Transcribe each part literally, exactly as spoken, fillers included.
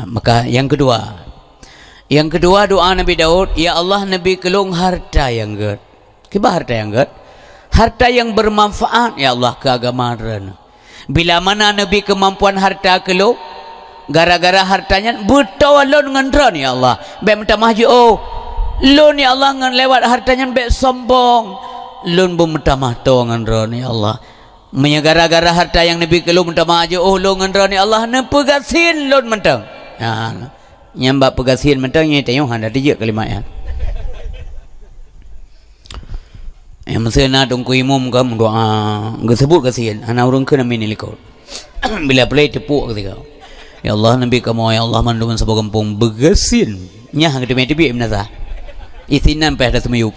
Maka nyang keudua. Nyang keudua doa Nabi Daud, "Ya Allah, neubi keu lôn harta nyang gét." Kiban harta nyang gét? Harta nyang bermanfaat, ya Allah, keu agama Droeneuh. Bila mana neubi keumampuan harta keu lôn, gara-gara harta nyan beutôi lôn ngon Droeneuh, ya Allah. Bék meutamah jiôh. Lôn, ya Allah, ngon lewat harta nyan bék sombong. Lôn beumeutamah toe ngon Droeneuh, ya Allah. Meunyoe gara-gara harta nyang neubi keu lôn meutamah jiôh lôn ngon Droeneuh, ya Allah, neupeugasien lôn mantong. Nah, nyan bak peugasien mantong nyan tanyoe hana teujeuet kalimat nyan. Nyang meuseu na Teungku Imum ka meudoa, geuseubut gasien, hana ureuëng kheun amin di likot. Bila play teupuek keudroe. Ya Allah, neubi kamoe, ya Allah, mandum saboh gampông beugasien. Nyan geuteumé teubiet meunasah. Isinan payah taseumiyueb.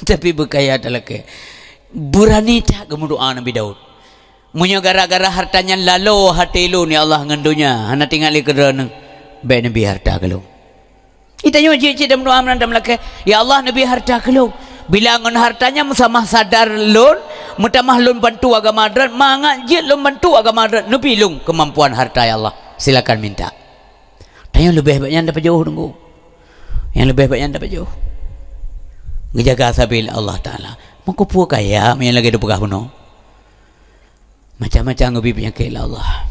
Tapi beukaya talakée. Beurani that geumeudoa Nabi Daud. Meunyoe gara-gara harta nyan laloe até lôn, ya Allah, ngon donya, hana teuingat lé keu Droeneuh, bék neubi harta keu lôn. Geutanyoe jeuet cit dan meudoa meunan dan meulakée, "Ya Allah, neubi harta keu lôn." Bila ngon harta nyan meusamah sadar lôn, meutamah lôn bantu agama Droeneuh, mangat jeuet lôn bantu agama Droeneuh, neubi lôn keumampuan harta, ya Allah. Silakan minta. Tanyoe leubeh bak nyan tapajoh, Teungku. Nyang leubeh bak nyan tapajoh. Geujaga sabe lé Allah Taala. Meukeupue kaya meunyo lagée tapeugah bunoe. Macam-macam geubi peunyakét lé Allah.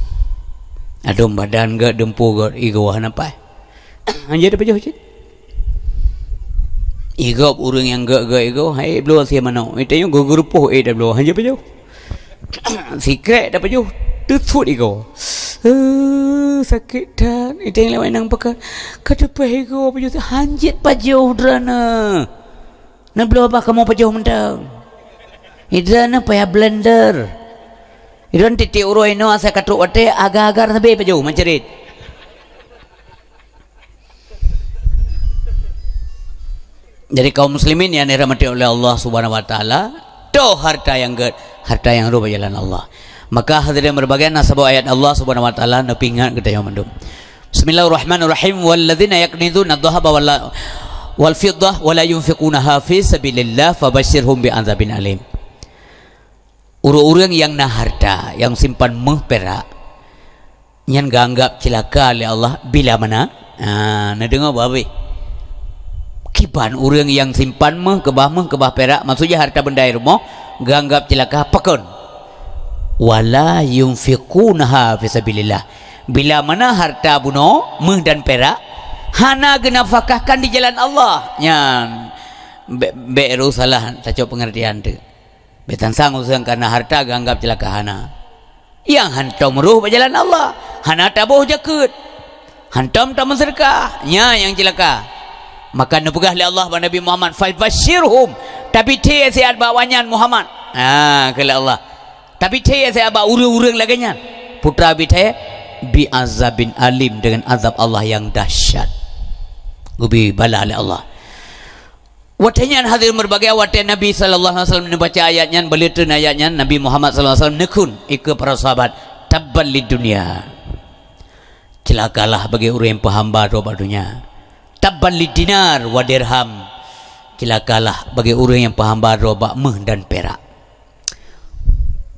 Adum badan gét, dumpeue gét, igoe hana paih. Hanjeuet tapajoh cit. Igob ureuëng nyang gét-gét igoe, hai bloe sie manok. Ita nyoe geugeureupoh éh tabloe, hanjeuet pajoh. Sikrek tapajoh, teuthot igoe. Eh, sakét that. Ita nyang lewat inong pakat. Ka teupeh igoe pajoh, hanjeuet pajoh Droeneuh. Neubloe bah kamoe pajoh mantong. Droeneuh payah blender. Droeneuh tieb-tieb uroe inoe asai ka trok watée, agar-agar sabe pajoh meucrit. Jadi kaum muslimin yang dirahmati oleh Allah Subhanahu wa Taala, toh harta nyang gét, harta nyang rôh bak jalan Allah. Maka hadirin berbahagia, na saboh ayat Allah Subhanahu wa Taala neupeuingat geutanyoe mandum. Bismillahirrahmanirrahim. Walladzina yaknizuna dzahaba wal, wal fiddah wa la yunfiqunaha fi sabilillah fabasyirhum bi'adzabin alim. Ureuëng-ureuëng nyang na harta, nyang simpan méuh pirak, nyan geuanggab ceulaka lé Allah bila mana? Ha, neudeungoe bah abéh. Kiban ureuëng nyang simpan méuh, keubah méuh, keubah pirak, maksudnya harta benda di rumoh, geuanggab ceulaka pakon? Wala yunfiqunaha fi sabilillah. Bila mana harta bunoe, méuh dan pirak, hana geunafakahkan di jalan Allah. Nyan, bék, bék rôh salah tacok peungeurtian teuh. Bék tansang useueng kareuna harta geuanggab ceulaka, hana. Nyang hantom rôh bak jalan Allah, hana taboh jakeuet, hantom tameuseudeukah, nyan nyang ceulaka. Maka neupeugah lé Allah bak Nabi Muhammad, "Fabasyirhum," tabri thée siat bak awaknyan Muhammad. Ha, kheun lé Allah. Tabri thée siat bak ureuëng-ureuëng lagée nyan. Peue tabri thée, "Bi azabin alim," dengan azab Allah nyang dahsyat. Geubi bala lé Allah. Watée nyan hadirin berbahagia, watée Nabi sallallahu alaihi wasallam neubaca ayat nyan, beuleutreun ayat nyan, Nabi Muhammad sallallahu alaihi wasallam neukheun ikeue para sahabat, "Tabban lid dunya." Ceulakalah bagi ureuëng nyang peuhamba droe bak donya. "Tabban lid dinar wa dirham." Ceulakalah bagi ureuëng nyang peuhamba droe bak méuh dan pirak.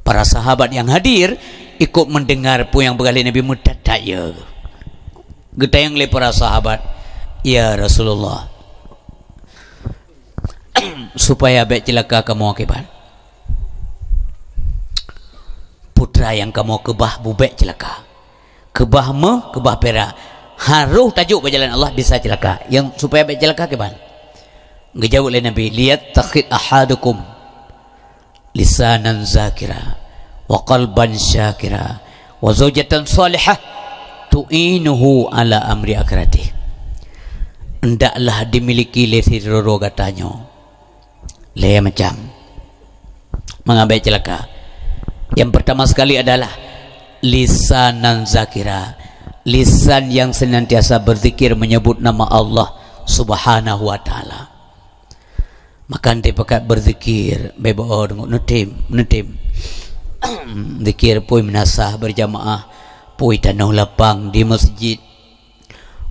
Para sahabat nyang hadir ikot meudeungar peue nyang peugah lé Nabi, meutat-tat ya. Geutanyong lé para sahabat, "Ya Rasulullah, supaya bék ceulaka kamoe kiban? Peue nyang kamoe keubah bubék ceulaka? Keubah méuh, keubah pirak, harôh tajok bak jalan Allah bisa ceulaka. Nyang supaya bék ceulaka kiban?" Geujaweueb lé Nabi, "Liyattakhid ahadukum lisanan zakira, wa qalban syakira, wa zaujatan salihah tu'inuhu ala amri akhirati." Hendaklah dimiliki lé sidroe-droe gata nyoe lhée macam, mangat bék ceulaka. Yang pertama sekali adalah lisanan zakira, lisan yang senantiasa berzikir menyebut nama Allah Subhanahu wa Taala. Maka teupakat beuzikir, beubaô deungon neutem, neutem. Zikir pui meunasah berjamaah, pui tanoh lapang di masjid.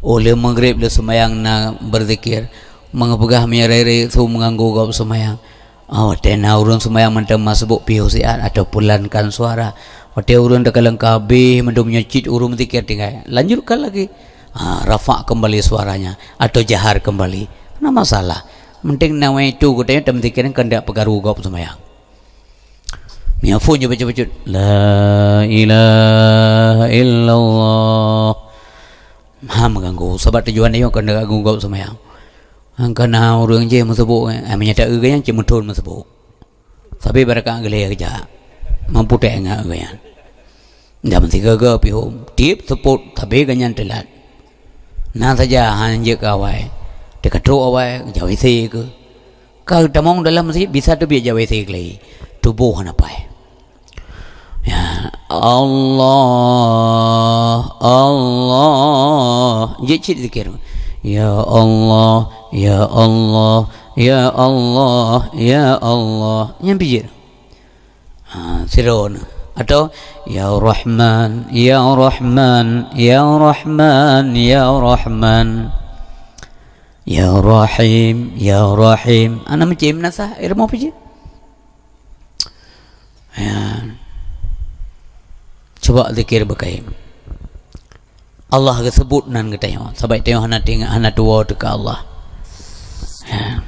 Óh lheueh maghrib lheueh seumayang na beuzikir. Mangat peugah meunyoe rayeuk-rayeuk su meuganggu gob seumayang. Oh, watée na ureuëng seumayang mantong masubuk piôh siat atau pelankan suara. Watée ureuëng takalon ka habéh, mandum nyoe cit ureuëng meuzikir tinggai. Lanjutkan lagi. Ha, rafa' kembali suaranya atau jahar kembali. Hana masalah. Penting nawaitu geutanyoe tameuzikir nyan keuheundak peukaru gob seumayang. Meunyoe phon jeuet bacut-bacut, "La ilaha illallah." Ha, meuganggu, sabab tujuan ayong keuheundak ganggu gob seumayang. Angkana ureuëng jih meuseubok, eh, meunyoe ta-eu geuh nyan cit meuthon meuseubok. Sabe baraka geulée geujak. Mampu teuingat geuh nyan. Dah meusigaga pihom, tieb seupôt sabe geuh nyan teulat. Na saja han jeuet keu awai. Teuka trok awai, jak W C keuh. Ka tamong dalam masjid bisa teubiet jak W C keulai. Tuboh hana pai. Ya Allah, Allah. Jeuet cit zikir. Ya Allah, ya Allah, ya Allah, ya Allah. Nyan pih jeuet. Ha, sidroe. Atau, Ya Rahman, Ya Rahman, Ya Rahman, Ya Rahman. Ya Rahim, Ya Rahim. Ana macam na sah, ilmu apa je? Ya. Cuba zikir beukai. Allah geuseubut nan geutanyoe, sabab tanyoe hana tinga, hana tuwoe teuka Allah. Ya.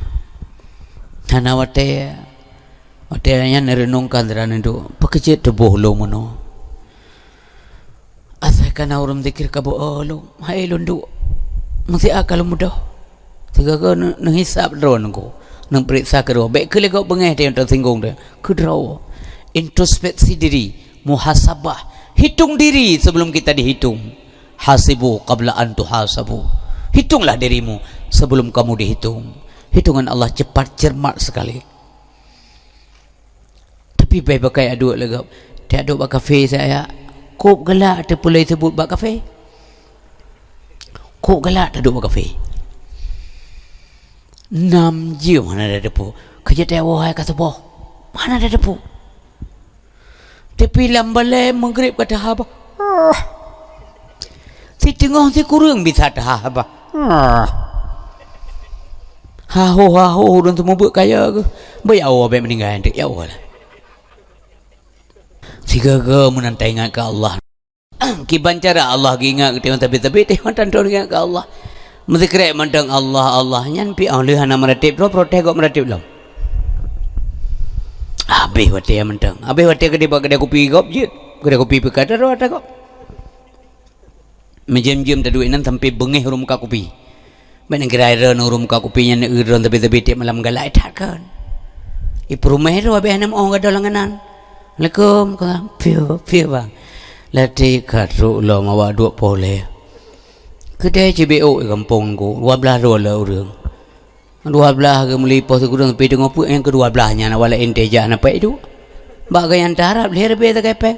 Hana watée, watée nyan neureunungkan sira neudok, peukeucet tuboh lôn meunoe. Asai kana ureuëng zikir ka beu lôn, hai lôn duek. Meusiat ka lôn mudoh. Sigoe-goe neu-, neuhisab droe nungku, neupeuriksa keudroe. Bék keu lé gob beungéh teuh nyang teusinggong teuh. Keudroe. Introspeksi diri, muhasabah. Hitung diri sebelum kita dihitung. Hasibu qabla an tuhasabu. Hitunglah dirimu sebelum kamu dihitung. Hitungan Allah cepat cermat sekali. Tapi bai bakai aduek lé gob. Teuh aduek bak kafe saya. Kop galak teupeulai seubut bak kafe. Kop galak teuh aduek bak kafe. Nam jeuem hana ada teupeu. Keujeuet ya wahai ka suboh. Hana ada teupeu. Tapi lam balai Maghrib ka teuhaba. Siteungoh sikureueng bisa teuhaba. Haho-haho ureuëng teuh mubuet kaya geuh. Beu ya Allah bék meuninggai anteuk, ya Allah lah. Sigoe-goe meunan taingat keu Allah. Kiban cara Allah geuingat geutanyoe tabi-tabi, tanyoe tan ingat keu Allah. Meusikrek mantong Allah, Allah. Nyan pih oh lheueh hana meuratéb droe, protes gob meuratéb lom. Habéh watée mantong. Habéh watée keudeh bak keudè kupi gob jeuet. Keudè kupi pih ka taroe ata gob. Meujeuem-jeuem taduek inan sampai beungéh ureuëng muka kupi. Bék neukira droe ureuëng muka kupi nyan, eu droe teubi-teubi tieb malam galak that kan. Ipeurumoh droe habéh hana meuoh gadôh langganan. Assalamualaikum, ka pieu, pieu bang. Lati ka trok lom awak duek poh lé. Keudè cibéok di gampông ku, dua blaih droe lé ureuëng. Dua blaih geumeuli poh sikureueng pi teungoh peuet nyang keudua blaih nyan awak laén teuh jak na pék duek. Bak geuh nyan taharab lhée ribée sagai péng.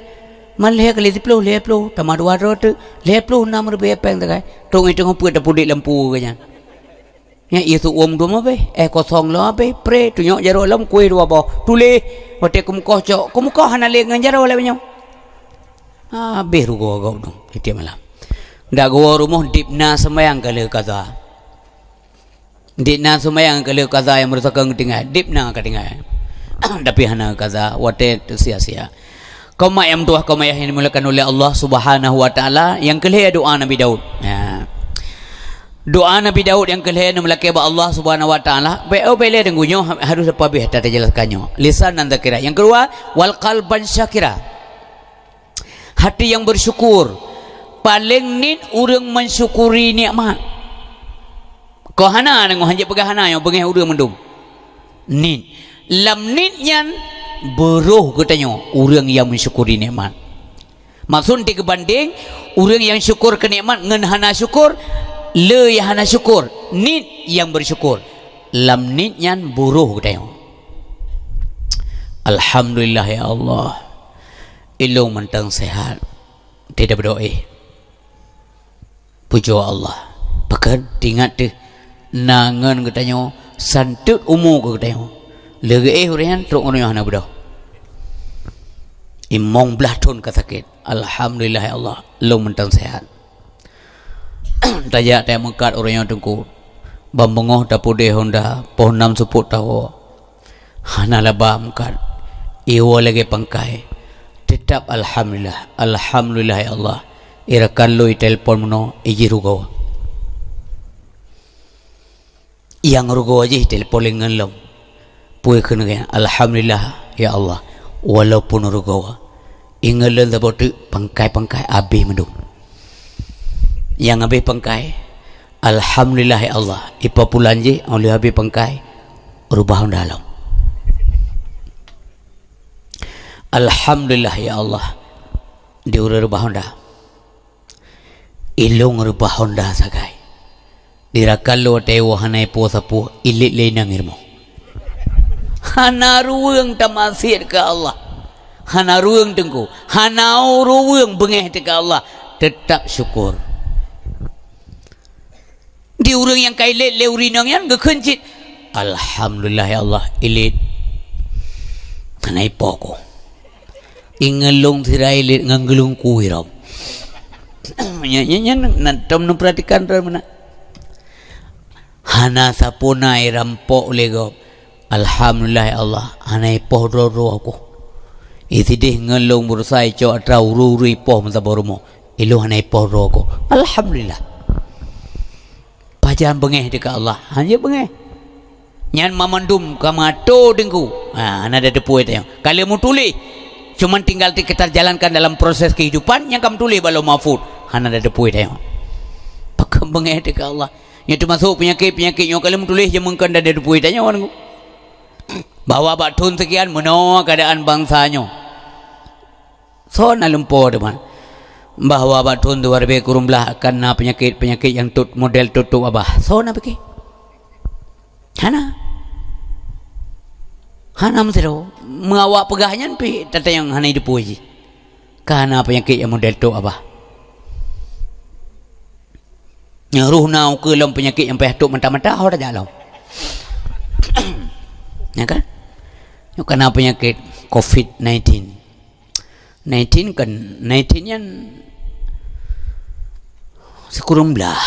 Man lhée kali siploh, lhée ploh, tamah dua droe teuk, lhée ploh nam ribée péng sagai. Trok ngon teungoh peuet tapeuduek lam pu geuh nyan. Nyan ié seuuem dua mabéh, éh kosong lom abéh, pré, tunyok jaroe lom kueh dua boh. Tuléh, watée keumeukoh cok, keumeukoh hana lé ngon jaroe lé meunyoe. Habéh rugoe gob dong, tieb malam. Dak geuwoe rumoh dib na seumayang ka lheueh kaza. Dib na seumayang ka lheueh kaza nyang meureusakeue geutinggai, dib na ka tinggai. Tapi hana kaza, watée teusia-sia. Kaum mak nyang meutuwah, kaum ayah nyang dimuliakan uleh Allah Subhanahu wa Taala, nyang keu lhée doa Nabi Daud. Ya. Doa Nabi Daud nyang keu lhée neumeulakée bak Allah Subhanahu wa Taala, bék, oh, bék lé deungoe nyoe ha-, harôh leupah habéh that tajelaskan nyoe. Lisanan dzakira. Nyang keudua, wal qalban syakira. Hati nyang beusyukur. Paléng niet ureuëng meusyukuri nikmat. Kok hana deungoe, hanjeuet peugah hana nyoe, beungéh ureuëng mandum. Niet. Lam niet nyan beurôh geutanyoe ureuëng nyang meusyukuri nikmat. Maksud teugeubandeng, ureuëng nyang syukur keu nikmat ngon hana syukur, le nyang hana syukur, niet nyang beusyukur. Lam niet nyan beurôh geutanyoe. Alhamdulillah ya Allah. Ilôn mantong seuhat. Tidak berdoa. Pujoe Allah. Pakon, teuingat teuh, na ngon geutanyoe, santeut umu keu geutanyoe. Lheueh geuéh ureuëng nyan trok ureuëng nyoe hana beudôh. Limong blaih thon ka sakét. Alhamdulillah ya Allah, lôn mantong seuhat. Tajak tayue meukat ureuëng nyoe teungku. Ban beungoh tapeudeh honda, poh nam seupôt tawoe. Hana laba meukat. Iwoe lagée pangkai. Teutap alhamdulillah, alhamdulillah ya Allah. Irakan lôn itelepon meunoe, ijih rugoe. Nyang rugoe jih telepon lé ngon lom. Peue kheun geuh, "Alhamdulillah ya Allah, walaupun rugoe." Ingat lôn saboh teuk pangkai-pangkai abéh mandum. Nyang abéh pangkai, "Alhamdulillah ya Allah, ipa pulan jih, óh lheueh abéh pangkai, reubah honda lom." Alhamdulillah ya Allah, di ureuëng reubah honda. Ilôn reubah honda sagai. Dirakan lôn watée woe hana ipo sapeue, ilét lé inong i rumoh. Hana ruweueng tamasiet keu Allah. Hana ruweueng teungku. Hana ruweueng beungéh teuka Allah. Teutap syukur. Di ureuëng nyang ka ilét lé ureuëng inong nyan geukheun cit, "Alhamdulillah ya Allah, ilét. Hana ipo ku." Ingat lôn sira ilét ngon geulungku irom. Nyan, nyan, nyan, na tom neupeuratikan droe meunan. Hana sapeue na irampok lé gob. Alhamdulillah ya Allah, hana ipoh droe-droe ku. Isideh ngon lôn beureusa icok atra ureuëng-ureuëng ipoh meusaboh rumoh. Ilôn hana ipoh droe ku. Alhamdulillah. Pajan beungéh teuka Allah? Hana beungéh. Nyan mamandum ka mato teungku. Ha, hana ada teupeu tanyoe. Ka lheueh meutuléh. Cuman tinggal kita jalankan dalam proses kehidupan nyang ka meutuléh bak Lauh Mahfuz. Hana ada teupeu tanyoe. Pakon beungéh teuka Allah? Nyoe teumasok peunyakét-peunyakét nyoe ka lheueh meutuléh jameun kon dan ada teupeu tanyoe teungku. Bahwa bak thon sekian meunoe keadaan bansa nyoe. Soe na lumpo teuma bahwa bak thon dua ribèe kureueng blaih akan na peunyakét-peunyakét nyang tot model tot-tot babah. Soe na pike? Hana. Hana meusidroe. Meuawak peugah nyan pih tata nyang hana jiteupeu jih. Ka na peunyakét nyang model tot babah. Nyang roh na ukeue lom peunyakét nyang payah top mata-mata ho tajak lom. Ya kan? Nyoe kana peunyakét covid nineteen. Nineteen kan, nineteen nyan sikureueng blaih.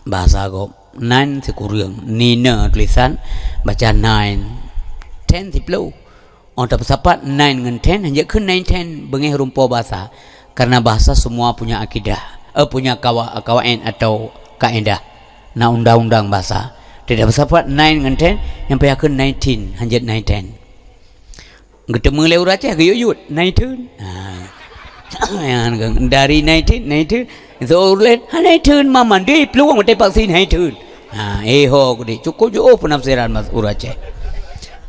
Bahasa gob nine sikureueng, nine tulisan baca nine, ten siploh. Ôn tapeusapat nine ngon ten, hanjeuet kheun nine ten beungéh rumpok bahasa. Karena bahasa semua punya akidah, eh, punya kawa-, kawaid atau kaedah. Na undang-undang bahasa. Tidak peusapat nine ngon ten, nyang payah kheun nineteen, hanjeuet nine ten. Geuteumé lé ureuëng Aceh geuyue-yue, nineteen. Ha. Dari nineteen, nineteen, Zoe Urlen, "Hana theun, Mama, di plueng watée vaksin hana theun." Ha, eh ho kudi, cukup jeuôh peunafsiran mas ureuëng Aceh.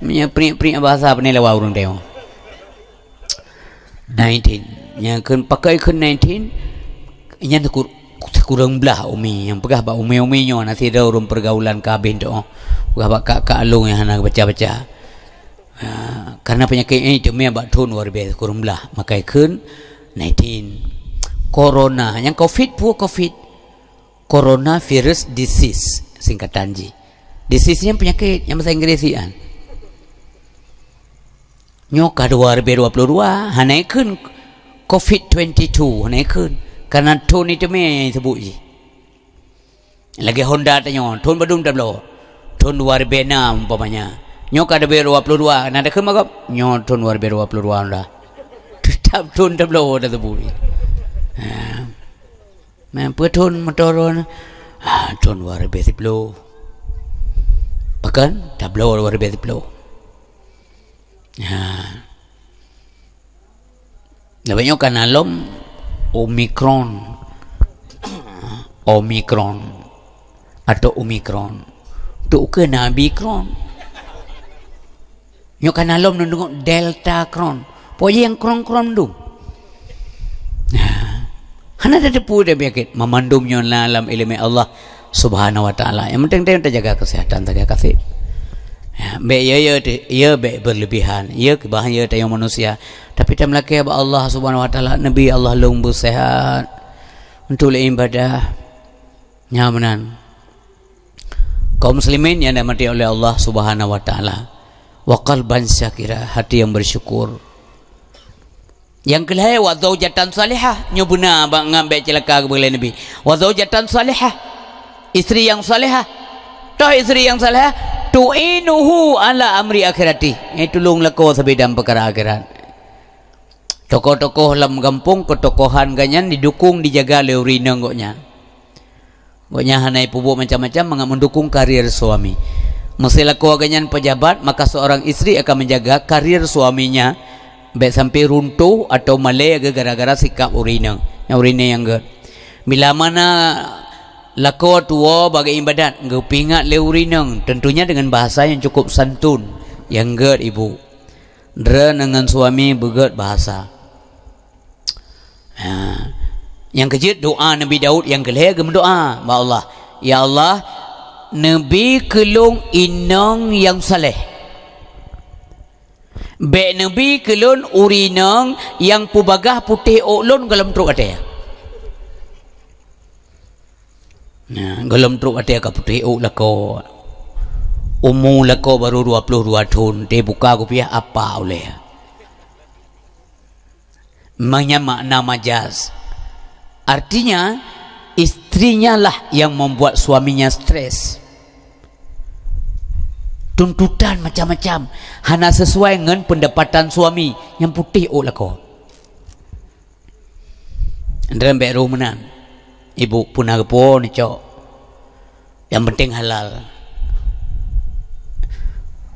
Meunyoe priek-priek bahasa peunilai ureuëng teuh. Nineteen. Nyang kheun pakai kheun nineteen, nyan sikur-, sikureueng blaih umi. Nyang peugah bak umi-umi nyoe na sidroe ureuëng pergaulan ka habéh doh. Peugah bak kak-kak along nyang hana baca-baca. Ha, karena peunyakét nyan teumé bak thon dua ribèe sikureueng blaih, makai kheun nineteen. Corona, nyang covid peue covid? Coronavirus disease, singkatan jih. Disease nyan peunyakét, nyang bahasa Inggréh sian. Nyoe ka dua ribèe dua puluh dua, hana kheun covid twenty two, hana kheun. Karena thon nyan teumé nyang seubut jih. Lagée Honda tanyoe, thon padum tabloe? Thon dua ribèe enam umpamanya. Nyoe ka dua ribèe dua puluh dua, na takheun mah gob? Nyoe thon dua ribèe dua puluh dua Honda. Teutap thon tabloe taseubut. Ha. Meunan peue thon motor nyoe? Ha, thon dua ribèe siploh. Pakon? Tabloe dua ribèe siploh. Ha. Leubeh nyoe kana lom Omicron. Omicron atau Omicron. Tu ukeue na Bicron. Nyoe kana lom neudeungoe Deltacron. Poh jih nyang kron-kron dum. Nah, hana tateupeue deh peunyakét. Mamandum nyoe na lam iéleumé Allah Subhanahu wa Taala. Nyang penting tanyoe tajaga kesehatan sagai kaseb. Ya, bék ya, ya, ya bék berlebihan. Ya, keubah ya tanyoe manusia. Tapi tameulakée bak Allah Subhanahu wa Taala, neubi Allah lôn beuseuhat untuk lé ibadah. Nyan meunan. Kaum muslimin yang dirahmati oleh Allah Subhanahu wa Taala. Wa qalban syakira, hati yang bersyukur. Nyang keulhée, wa zaujatan salihah. Nyoe beuna bak ngon bék ceulaka geubri lé Nabi. Wa zaujatan salihah. Istri yang salihah. Toh istri yang salihah, tu'inuhu ala amri akhirati. Nyang tulông lakoe sabidang peukara akhirat. Tokoh-tokoh lam gampông keutokohan gobnyan didukung, dijaga lé ureueng inong gobnyan. Gobnyan hana ipeubuet macam-macam mangat meudukung karier suami. Meusé lakoe gobnyan pejabat, maka seorang istri akan menjaga karier suaminya bèk sampai runtuh atau malèe gara-gara sikap ureueng inong. Nyang ureueng inong nyang gèt. Bila mana lakoe tuwoe bak geuibadat, geupeuingat lé ureueng inong, tentunya dengan bahasa yang cukup santun, nyang gèt ibu. Droeneuh ngon suami beugèt bahasa. Ha. Nyang keujeuet doa Nabi Daud, nyang keulhèe geumeudoa bak Allah, "Ya Allah, neubi keu lôn inong nyang saleh. Bèk neubi keu lôn ureueng inong nyang peubagaih putéh ôk lôn gohlom trôk watèe." Nah, gohlom trôk watèe ka putéh ôk lakoe. Umu lakoe baru dua puluh dua thôn, teubuka kupiah apa ulèe. Manya makna majaz. Artinya, istrinya lah yang membuat suaminya stres. Tuntutan macam-macam, hana sesuai ngon pendapatan suami nyang putéh ôk lakoe. Droeneuh bèk rôh meunan. Ibu puna geupo neucok. Nyang penting halal.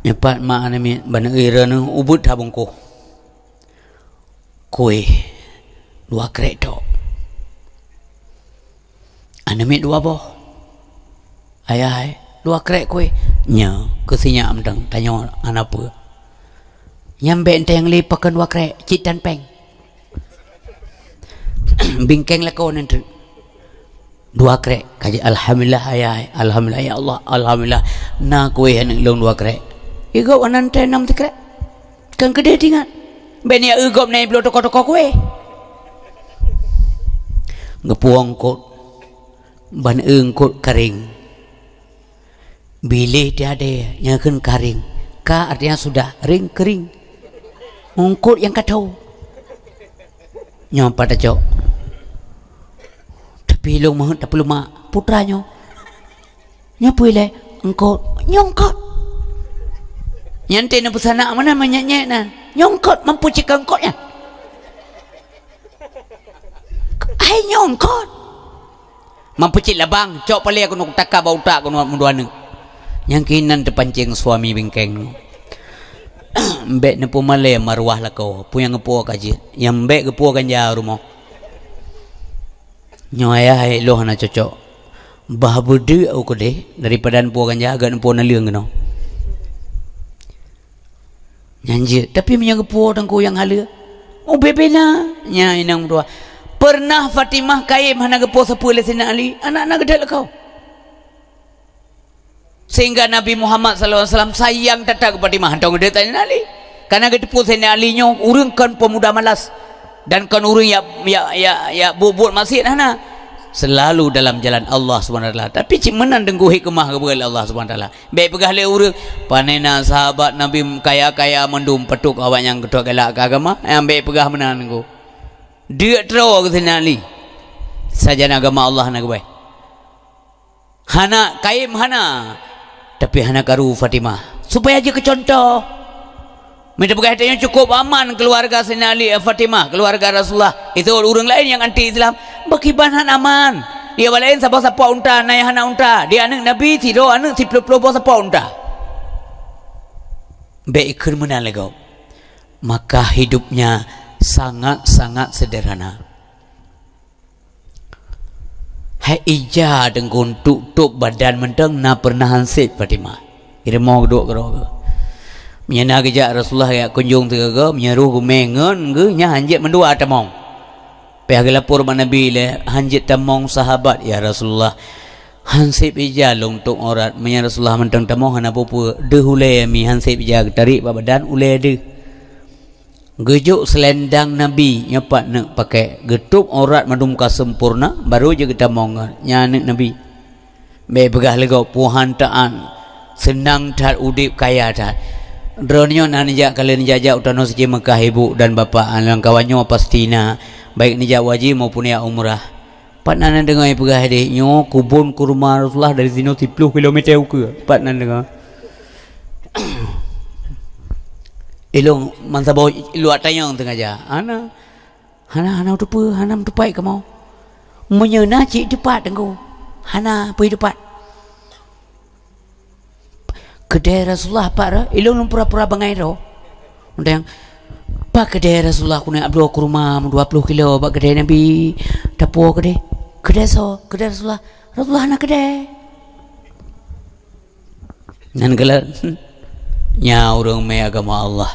Nyoe pat mak aneuk miet, ban eu droeneuh ubit that bungkôh. Kueh dua krek tok. Aneuk miet dua boh. Ayah hai, dua krek kueh. Nyoe, keu sinyak mantong, tanyoe hana peue. Nyang bèk enteng lé pakon dua krek, cit tan péng. Bingkeng lakoe nan treuk. Dua krek, ka jeuet, "Alhamdulillah, ayah hai. Alhamdulillah, ya Allah. Alhamdulillah. Na kueh aneuk lôn dua krek." Igob aneuk teuh nam sikrek. Kan keudeh teuingat. Bèk neujak eu gob nyan bloe toko-toko kueh. Geupuwoe eungkôt. Ban eu eungkôt karéng. Biléh tiadée nyang kheun karéng. Ka artinya sudah, réng keuréng. Eungkôt nyang ka tho. Nyoe pat tacok. Tapi lôn meuheuet tapeuleumah putra nyoe. Nyoe peue ilée? Eungkôt. Nyoe eungkôt. Nyan teuh neupeusanak meunan meunyét-nyét nan. Nyoe eungkôt, mampu cit keu eungkôt nyan. Hai nyoe eungkôt. Mampu cit labang, cok palée keunoe, taka bak utak keunoe meudua aneuk. Nyang keunan teupancéng suami bingkeng. Bèk neupeumalée maruah lakoe, peue nyang geupuwoe ka jeuet. Nyang bèk geupuwoe ganja rumoh. Nyoe ayah hai lôn hana cocok. Bah beudeuk u keudeh daripada neupuwoe ganja, agak neupuwoe naleueng keunoe. Nyan jeuet, tapi meunyoe geupuwoe teungku nyang haleue, ubé-bé na, nyan inong meutuah. Peureunah Fatimah kayém hana geupuwoe sapeue lé Saidina Ali, aneuk na geudet lakoe. Sehingga Nabi Muhammad sallallahu alaihi wasallam sayang that-that keu Fatimah, hantom geudet Saidina Ali. Karena geuteupeue Saidina Ali nyoe ureueng kon peumuda malas dan kon ureueng yak, yak, yak, yak buet-buet maksiet hana. Selalu dalam jalan Allah Subhanahu wa Taala. Tapi cit meunan teungku hikmah geupeugah lé Allah Subhanahu wa Taala. Bèk peugah lé ureueng, "Panena sahabat Nabi kaya-kaya mandum, patot awaknyan geutot galak keu agama." Nyang bèk peugah meunan teungku. Deuk troe keu Saidina Ali. Sajan agama Allah na geubai. Hana, kayém hana, tapi hana karu Fatimah. Supaya jeuet keu cuntoh. Mita peugah tanyoe cukup aman keuluwarga Saidina Ali, eh, Fatimah, keuluwarga Rasulullah. Itu ureueng laén nyang anti Islam, beukiban han aman. Di awak laén saboh sapo unta, na nyang hana unta. Di aneuk Nabi, sidroe aneuk siplôh-plôh boh sapo unta. Bèk ikheun meunan lé gob. Maka hidupnya sangat-sangat sederhana. Hai ija deungon tuek-tuek badan mantong na peureunah hansét Fatimah. Ireumô geuduek keudroe geuh. Meunyoe na geujak Rasulullah jak kunjong sigoe-goe, meunyoe roh geumé ngon geuh nyan hanjeuet mandua tamong. Pih geulapor bak Nabi lé, "Hanjeuet tamong sahabat, ya Rasulullah. Hansét ija lôn tuek aurat." Meunyoe Rasulullah mantong tamong hana peue-peue, deuh ulée mi hansét ija geutarek bak badan ulée deuh. Geujok seulendang Nabi, nyoe pat neuk pakék, geutôb aurat mandum ka seumpurna, barô jeuet geutamong ngon nyan aneuk Nabi. Bèk peugah lé gob, "Puhan taát, seunang that udeb, kaya that." Droeneuh nyoe na neujak ka lheueh neujak-jak u tanoh suci Meukah, ibu dan bapak, lamkawan nyoe pasti na, baik neujak wajéb maupun jak umrah. Pat na neudeungoe peugah deh, "Nyoe kubon kurma Rasulullah dari sinoe siplôh kilometer ukeue." Pat na neudeungoe. Ilôn meusaboh luwat tanyong teungaja. Ana, Hana, hana teupeue, hana meutupat kamoe. Meunyoe na cit teupat, Teungku. Hana peue teupat. Keudè Rasulullah pat roh, ilôn lôn pura-pura bangai roh. Mantong, pat keudè Rasulullah, keuneuk bloe kurma dua ploh kilo bak keudè Nabi. Tapuwoe keudè. Keudè soe? Keudè Rasulullah. Rasulullah hana keudè. Nyan keuh lé, nyan ureuëng mé agama Allah.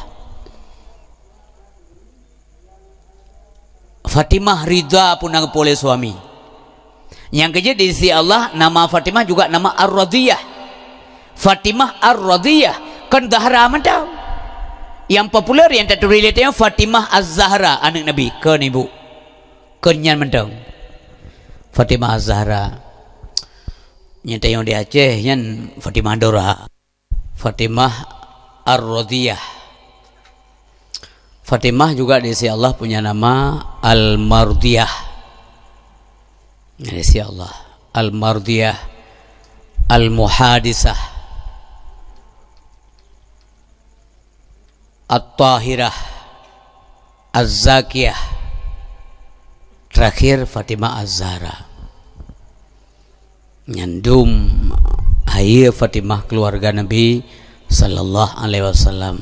Fatimah ridha pun na geupeu lé suami. Nyang keujeuet di sisi Allah, nama Fatimah juga nama Ar-Radhiyah. Fatimah Ar-Radhiyah, kon Zahra mantong. Nyang populer nyang taturi lé tanyoe Fatimah Az-Zahra, aneuëk Nabi, kon ibu. Kon nyan mantong. Fatimah Az-Zahra. Nyang tanyoe di Aceh nyan Fatimah Dora. Fatimah Ar-Radhiyah. Fatimah juga di sisi Allah punya nama Al-Mardiyah. Di sisi Allah. Al-Mardiyah, Al-Muhadisah, At-Tahirah, Az-Zakiyah. Terakhir Fatimah Az-Zahra. Nyan dum hayeue Fatimah keuluwarga Nabi sallallahu alaihi wasallam.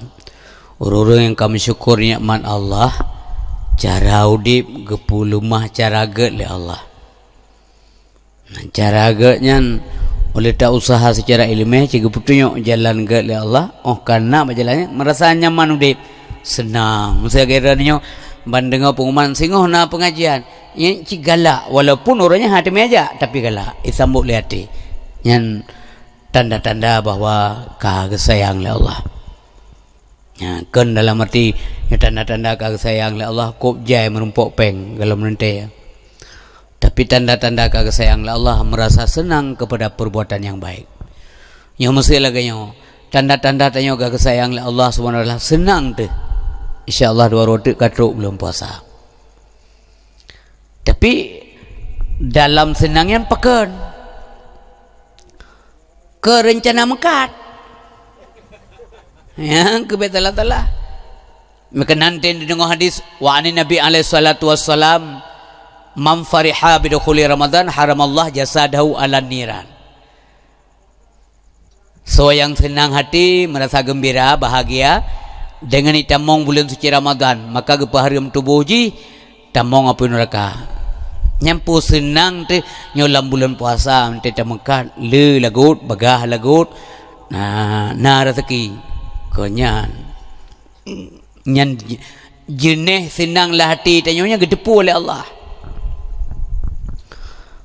Ureuëng-ureuëng nyang ka meusyukur nikmat Allah, cara udeb geupeuleumah cara gét lé Allah. Cara gét nyan, ulée ta usaha seucara iéleumé cit geupeutunyok jalan gét lé Allah, óh ka na bak jalan nyan, meurasa nyaman udeb, seunang. Meusé lagée droeneuh nyoe, ban deungoe peunguman singoh na peungajian, nyan cit galak, walaupun uroe nyan hana teumé jak, tapi galak, isambot lé até. Nyan tanda-tanda bahwa ka geusayang lé Allah. Nyan, kon dalam arti, nyoe tanda-tanda ka geusayang lé Allah, kôb jai meurumpok péng golom reuntée. Tapi tanda-tanda ka geusayang lé Allah, meurasa seunang keupada peurbuatan nyang baik. Nyoe meusé lagée nyoe, tanda-tanda tanyoe ka geusayang lé Allah Subhanahu wa Taala, seunang teuh. Insya Allah dua uroe teuk ka trok buleuen puasa. Tapi dalam seunang nyan pakon? Keu reuncana meukat. Nyang keubiet salah-salah. Meukeunan teuh deungoe hadis, wa anin Nabi alaihi salatu wassalam, "Man fariha bidukhuli Ramadan, haramallah jasadahu alan niran." Soe nyang seunang hati, meurasa geumbira, bahagia, deungon jitamong buleuen suci Ramadan, maka geupeuhareuem tuboh jih tamong apui neuraka. Nyan peue seunang teuh nyoe lam buleuen puasa, meuntée tameukat, le lagot, bagah lagot, na, na raseuki. Keu nyan, nyan j-, jeuneh seunang lam hati tanyoe nyan geuteupeue lé Allah.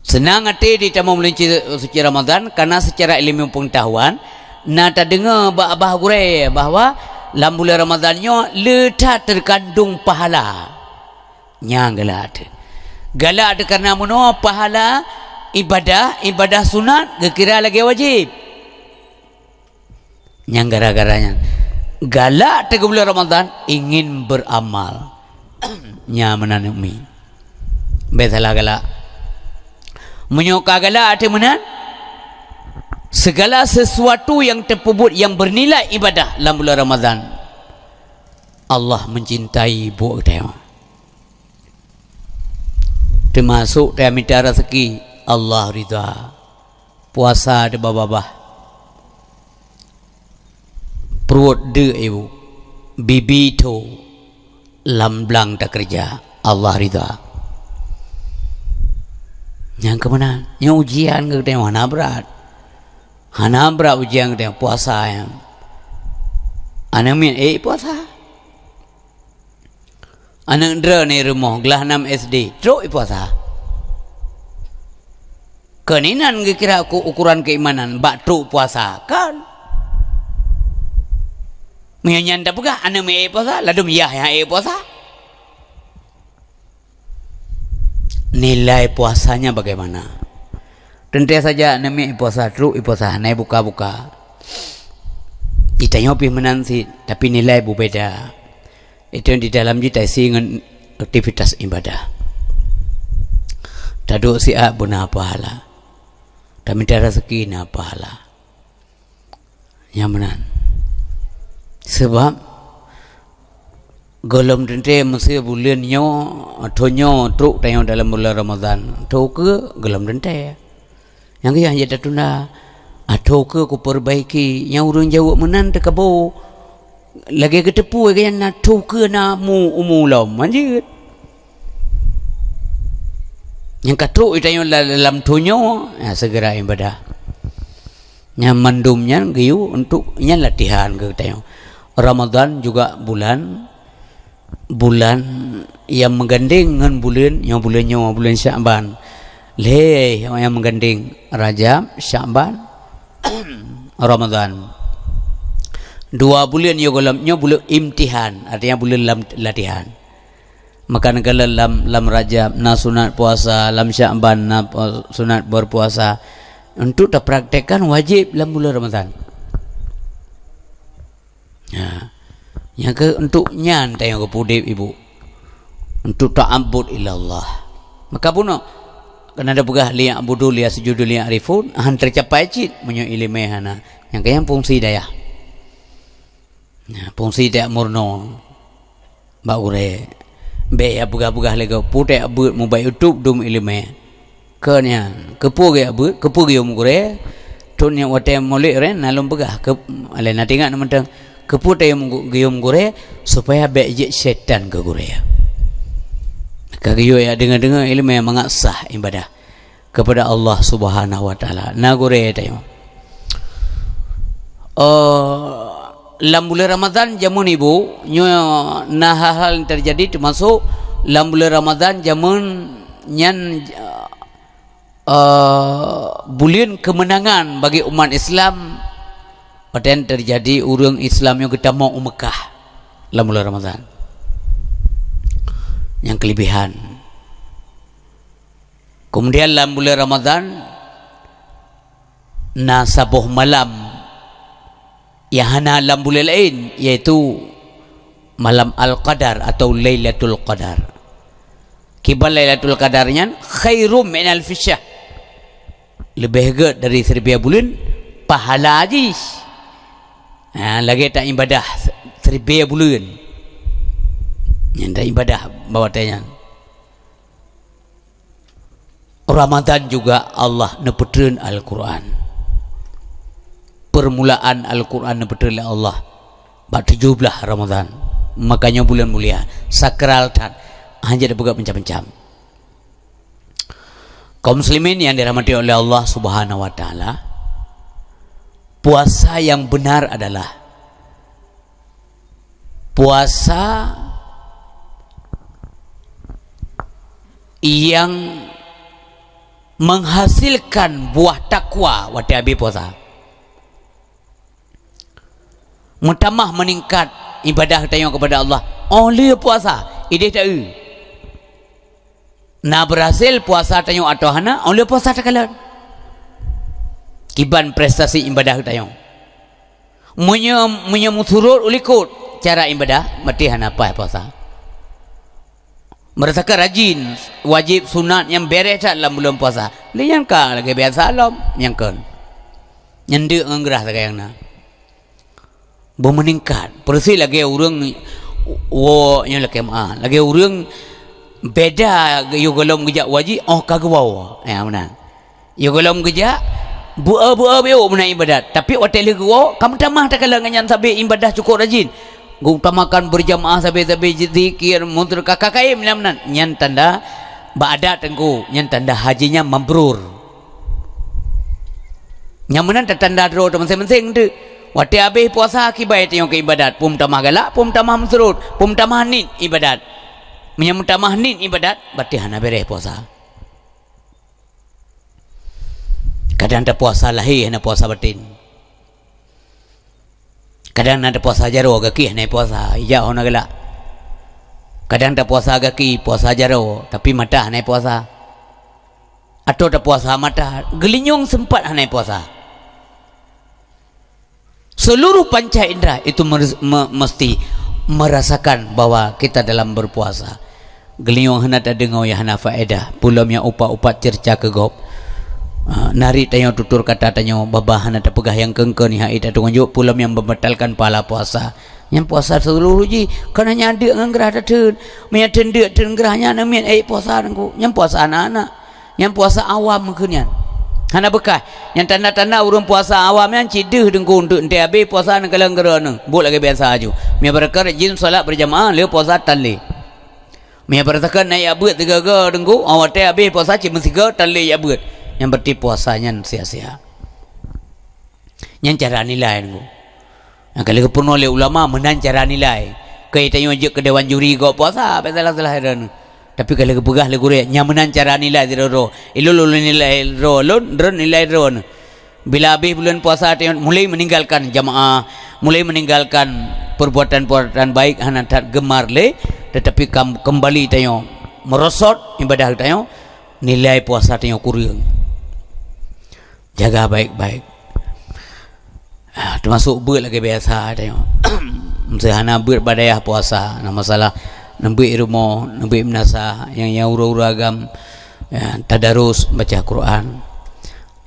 Seunang até di tamong buleuen ci-, suci Ramadan, karena secara ilmu pengetahuan, na tadeungoe bak babah gurée bahwa lam buleuen Ramadan nyoe le that teukandong pahala. Nyang galak teuh. Galak teuh karena meunoe pahala ibadah, ibadah sunat geukira lagée wajéb. Nyang gara-gara nyan. Galak teuh keu buleuen Ramadan, ingin beramal. Nyan meunan umi. Bék salah galak. Meunyoe ka galak teuh meunan, segala sesuatu nyang teupeubuet nyang bernilai ibadah lam buleuen Ramadan, Allah mencintai buet geutanyoe. Teumasok tamita raseuki, Allah ridha. Puasa di babah-babah. Pruet deuk ibu, bibi tho, lam blang takeureuja, Allah ridha. Nyang keu meunan, nyoe ujian keu geutanyoe hana brat. Hana brat ujian geutanyoe puasa nyan. Aneuk miet ék puasa. Aneuk droeneuh rumoh glah nam S D, trok ipuasa. Kon inan geukira uku-, ukuran keimanan bak trok puasa, kan? Meunyoe nyan tapeugah, aneuk miet ék puasa, ladôm yah nyang ék puasa. Nilai puasanya bagaimana? Teuntée saja aneuk miet ipuasa, trok ipuasa, hana ibuka-buka. Di tanyoe pih meunan cit, tapi nilai beubeda. Itu di dalam jih taisi ngon aktivitas ibadah. Taduek siat beuna pahala. Tamita raseuki na pahala. Nyang meunan. Sebab Gohlom teuntée meusé buleuen nyoe, thon nyoe trok tanyoe dalam buleuen Ramadhan. Thon ukeue gohlom teuntée. Nyang keuh nyang jeuet tatunda. Thon ukeue kupeurbaiki, nyang ureuëng jaweueb meunan teukaboe. Lagée geuteupeue keu nyan na thon ukeue na mu umu lom. Manjeuet. Nyang ka trok tanyoe la-, lam thon nyoe, ya, segera ibadah. Nyan mandum nyan geuyue untuk nyan latihan keu tanyoe. Ramadhan juga bulan, bulan nyang meugandeng ngon buleuen, nyoe buleuen nyoe, buleuen Syakban. Lhée nyang meugandeng Rajab, Syakban, Ramadhan. Dua buleuen nyoe gohlom, nyoe buleuen imtihan, artinya buleuen lam latihan. Maka neukalon lam, lam Rajab na sunat puasa, lam Syakban na pu-, sunat berpuasa. Untuk tapraktekkan wajéb lam buleuen Ramadhan. Ya. Nyang keuh untuk nyan tanyoe geupeuudeb, Ibu. Untuk ta'abbud ilallah. Maka bunoe, kan na peugah, "Liya'budu liyasjudu liya'rifun", han teucapai cit meunyoe iéleumé hana. Nyang keuh nyan fungsi dayah. Nah, fungsi tajak meurunoe bak gurée. Bék jak peugah-peugah lé gob, peue tajak beuet mubacut dum iéleumé. Keu nyan, keupeue geujak beuet, keupeue geuyue meugurée? Thon nyoe watée mulod nyan na lôn peugah, keu-, alah na teuingat mantong. Keupeue tajak meugu-, geuyue meugurée? Supaya bék jeuet syaitan keu gurée. Ka geuyue jak deungoe-deungoe iéleumé mangat sah ibadah kepada Allah Subhanahu wa Taala. Na gurée tanyoe. Eh, lam buleuen Ramadhan jameun, Ibu, nyoe na hal-hal nyang teujadi, teumasok lam buleuen Ramadhan jameun nyan, eh, buleuen keumeunangan bagi umat Islam. Watée nyan teujadi ureuëng Islam nyoe geutamong u Meukah lam buleuen Ramadhan. Nyang keulebihan. Keumudian lam buleuen Ramadhan na saboh malam nyang hana lam buleuen laén, yaitu malam Al-Qadar atau Lailatul Qadar. Kiban Lailatul Qadar nyan khairum min alfi syahr. Leubeh gét dari siribée buleuen pahala jih. Ha, lagée taibadah siribée buleuen. Nyang taibadah bak watée nyan. Ramadhan juga Allah neupeutreun Al-Qur'an. Peurmulaan Al-Qur'an neupeutreun lé Allah bak tujoh blaih Ramadhan. Makanya bulan mulia, sakral that, hana jipeugét macam-macam. Kaum muslimin yang dirahmati oleh Allah Subhanahu wa Taala, puasa yang benar adalah puasa yang menghasilkan buah takwa watée habéh puasa. Meutamah meuningkat ibadah tanyoe kepada Allah óh lheueh puasa, idéh taeu. Na beurhasil puasa tanyoe atawa hana, óh lheueh puasa takalon. Kiban prestasi ibadah tanyoe. Meunyoe, meunyoe meusurot u likot cara ibadah, berarti hana paih puasa. Meurasakan rajin, wajéb sunat nyang béreh that lam buleuen puasa. Lé nyan ka lagée biasa lom, nyang kon. Nyan deuk ngon grah sagai nyang na. Beumeuningkat. Peureusi lagée ureuëng woe nyoe lakée meu'ah. Lagée ureuëng beda geuyue gohlom geujak u haji, óh ka geuwoe. Ya, meunan. Yue gohlom geujak, beu-e-beu-e biôh meunan ibadat. Tapi watée lheueh geuwoe, ka meutamah takalon ngon nyan sabe ibadah cukôp rajin. Geutamakan beurjamaah sabe-sabe, zikir, meuteureuka ka kayém lam nan. Nyan tanda bak adat teungku, nyan tanda haji nyan mabrur. Nyang meunan tatanda droe teumaseng-maseng teuk. Watée habéh puasa kiban tanyoe keu ibadat, peue meutamah galak, peue meutamah meusurot, peue meutamah niet ibadat. Meunyoe meutamah niet ibadat, berarti hana béreh puasa. Kadang tapuasa lahé hana puasa baten. Kadang na tapuasa jaroe gaki hana puasa, ija hana galak. Kadang tapuasa gaki, puasa jaroe, tapi mata hana puasa. Atawa tapuasa mata, geulinyueng seumpat hana puasa. Seluruh panca indera itu mer-, me-, mesti merasakan bahwa kita dalam berpuasa. Geulinyueng hana tadeungoe nyang hana faedah, peue lom nyang upat-upat ceurita keu gob. Ah, narit tanyoe tutur kata tanyoe, babah hana tapeugah nyang keun-keun, nyang hase tatunjuk, peue lom nyang membatalkan pahala puasa. Nyang puasa seuluruh jih, kon hanya deuk ngon grah tatheun. Meunyo theun deuk theun grah nyan, neumiet ék puasa Teungku. Nyang puasa anak-anak. Nyang puasa awam keu nyan. Hana beukah. Nyang tanda-tanda ureuëng puasa awam nyan cit deuh Teungku, untuk enteuk habéh puasa neukalon keudroe neuh. Buet lagée biasa aju. Meunyo beureukat jim salat berjamaah, lheueh puasa tan lé. Meunyo beureukat na jak beuet sigoe-goe Teungku, watée habéh puasa cit meusigoe tan lé jak beuet. Nyang berarti puasa nyan sia-sia. Nyan cara nilai Teungku. Nyang ka lheueh geupeurunoe lé ulama meunan cara nilai. Keu tanyoe jeuet keu dewan juri gob puasa, bèk salah-salah droeneuh. Tapi ka lheueh geupeugah lé gurée, nyan meunan cara nilai sidroe-droe. Ilôn lôn nilai droe lôn, droeneuh nilai droeneuh. Bila habéh buleuen puasa tanyoe mulai meninggalkan jamaah, mulai meninggalkan perbuatan-perbuatan baik hana that gemar lé, tetapi kam-, kembali tanyoe merosot ibadah tanyoe, nilai puasa tanyoe kureueng. Jaga baik-baik. Ah, teumasok beuet lagée biasa tanyoe. Meuseuhana beuet bak dayah puasa, na masalah neubeuet rumoh, neubeuet meunasah, nyang, nyang uroe-uroe agam, ya, tadarus baca Quran.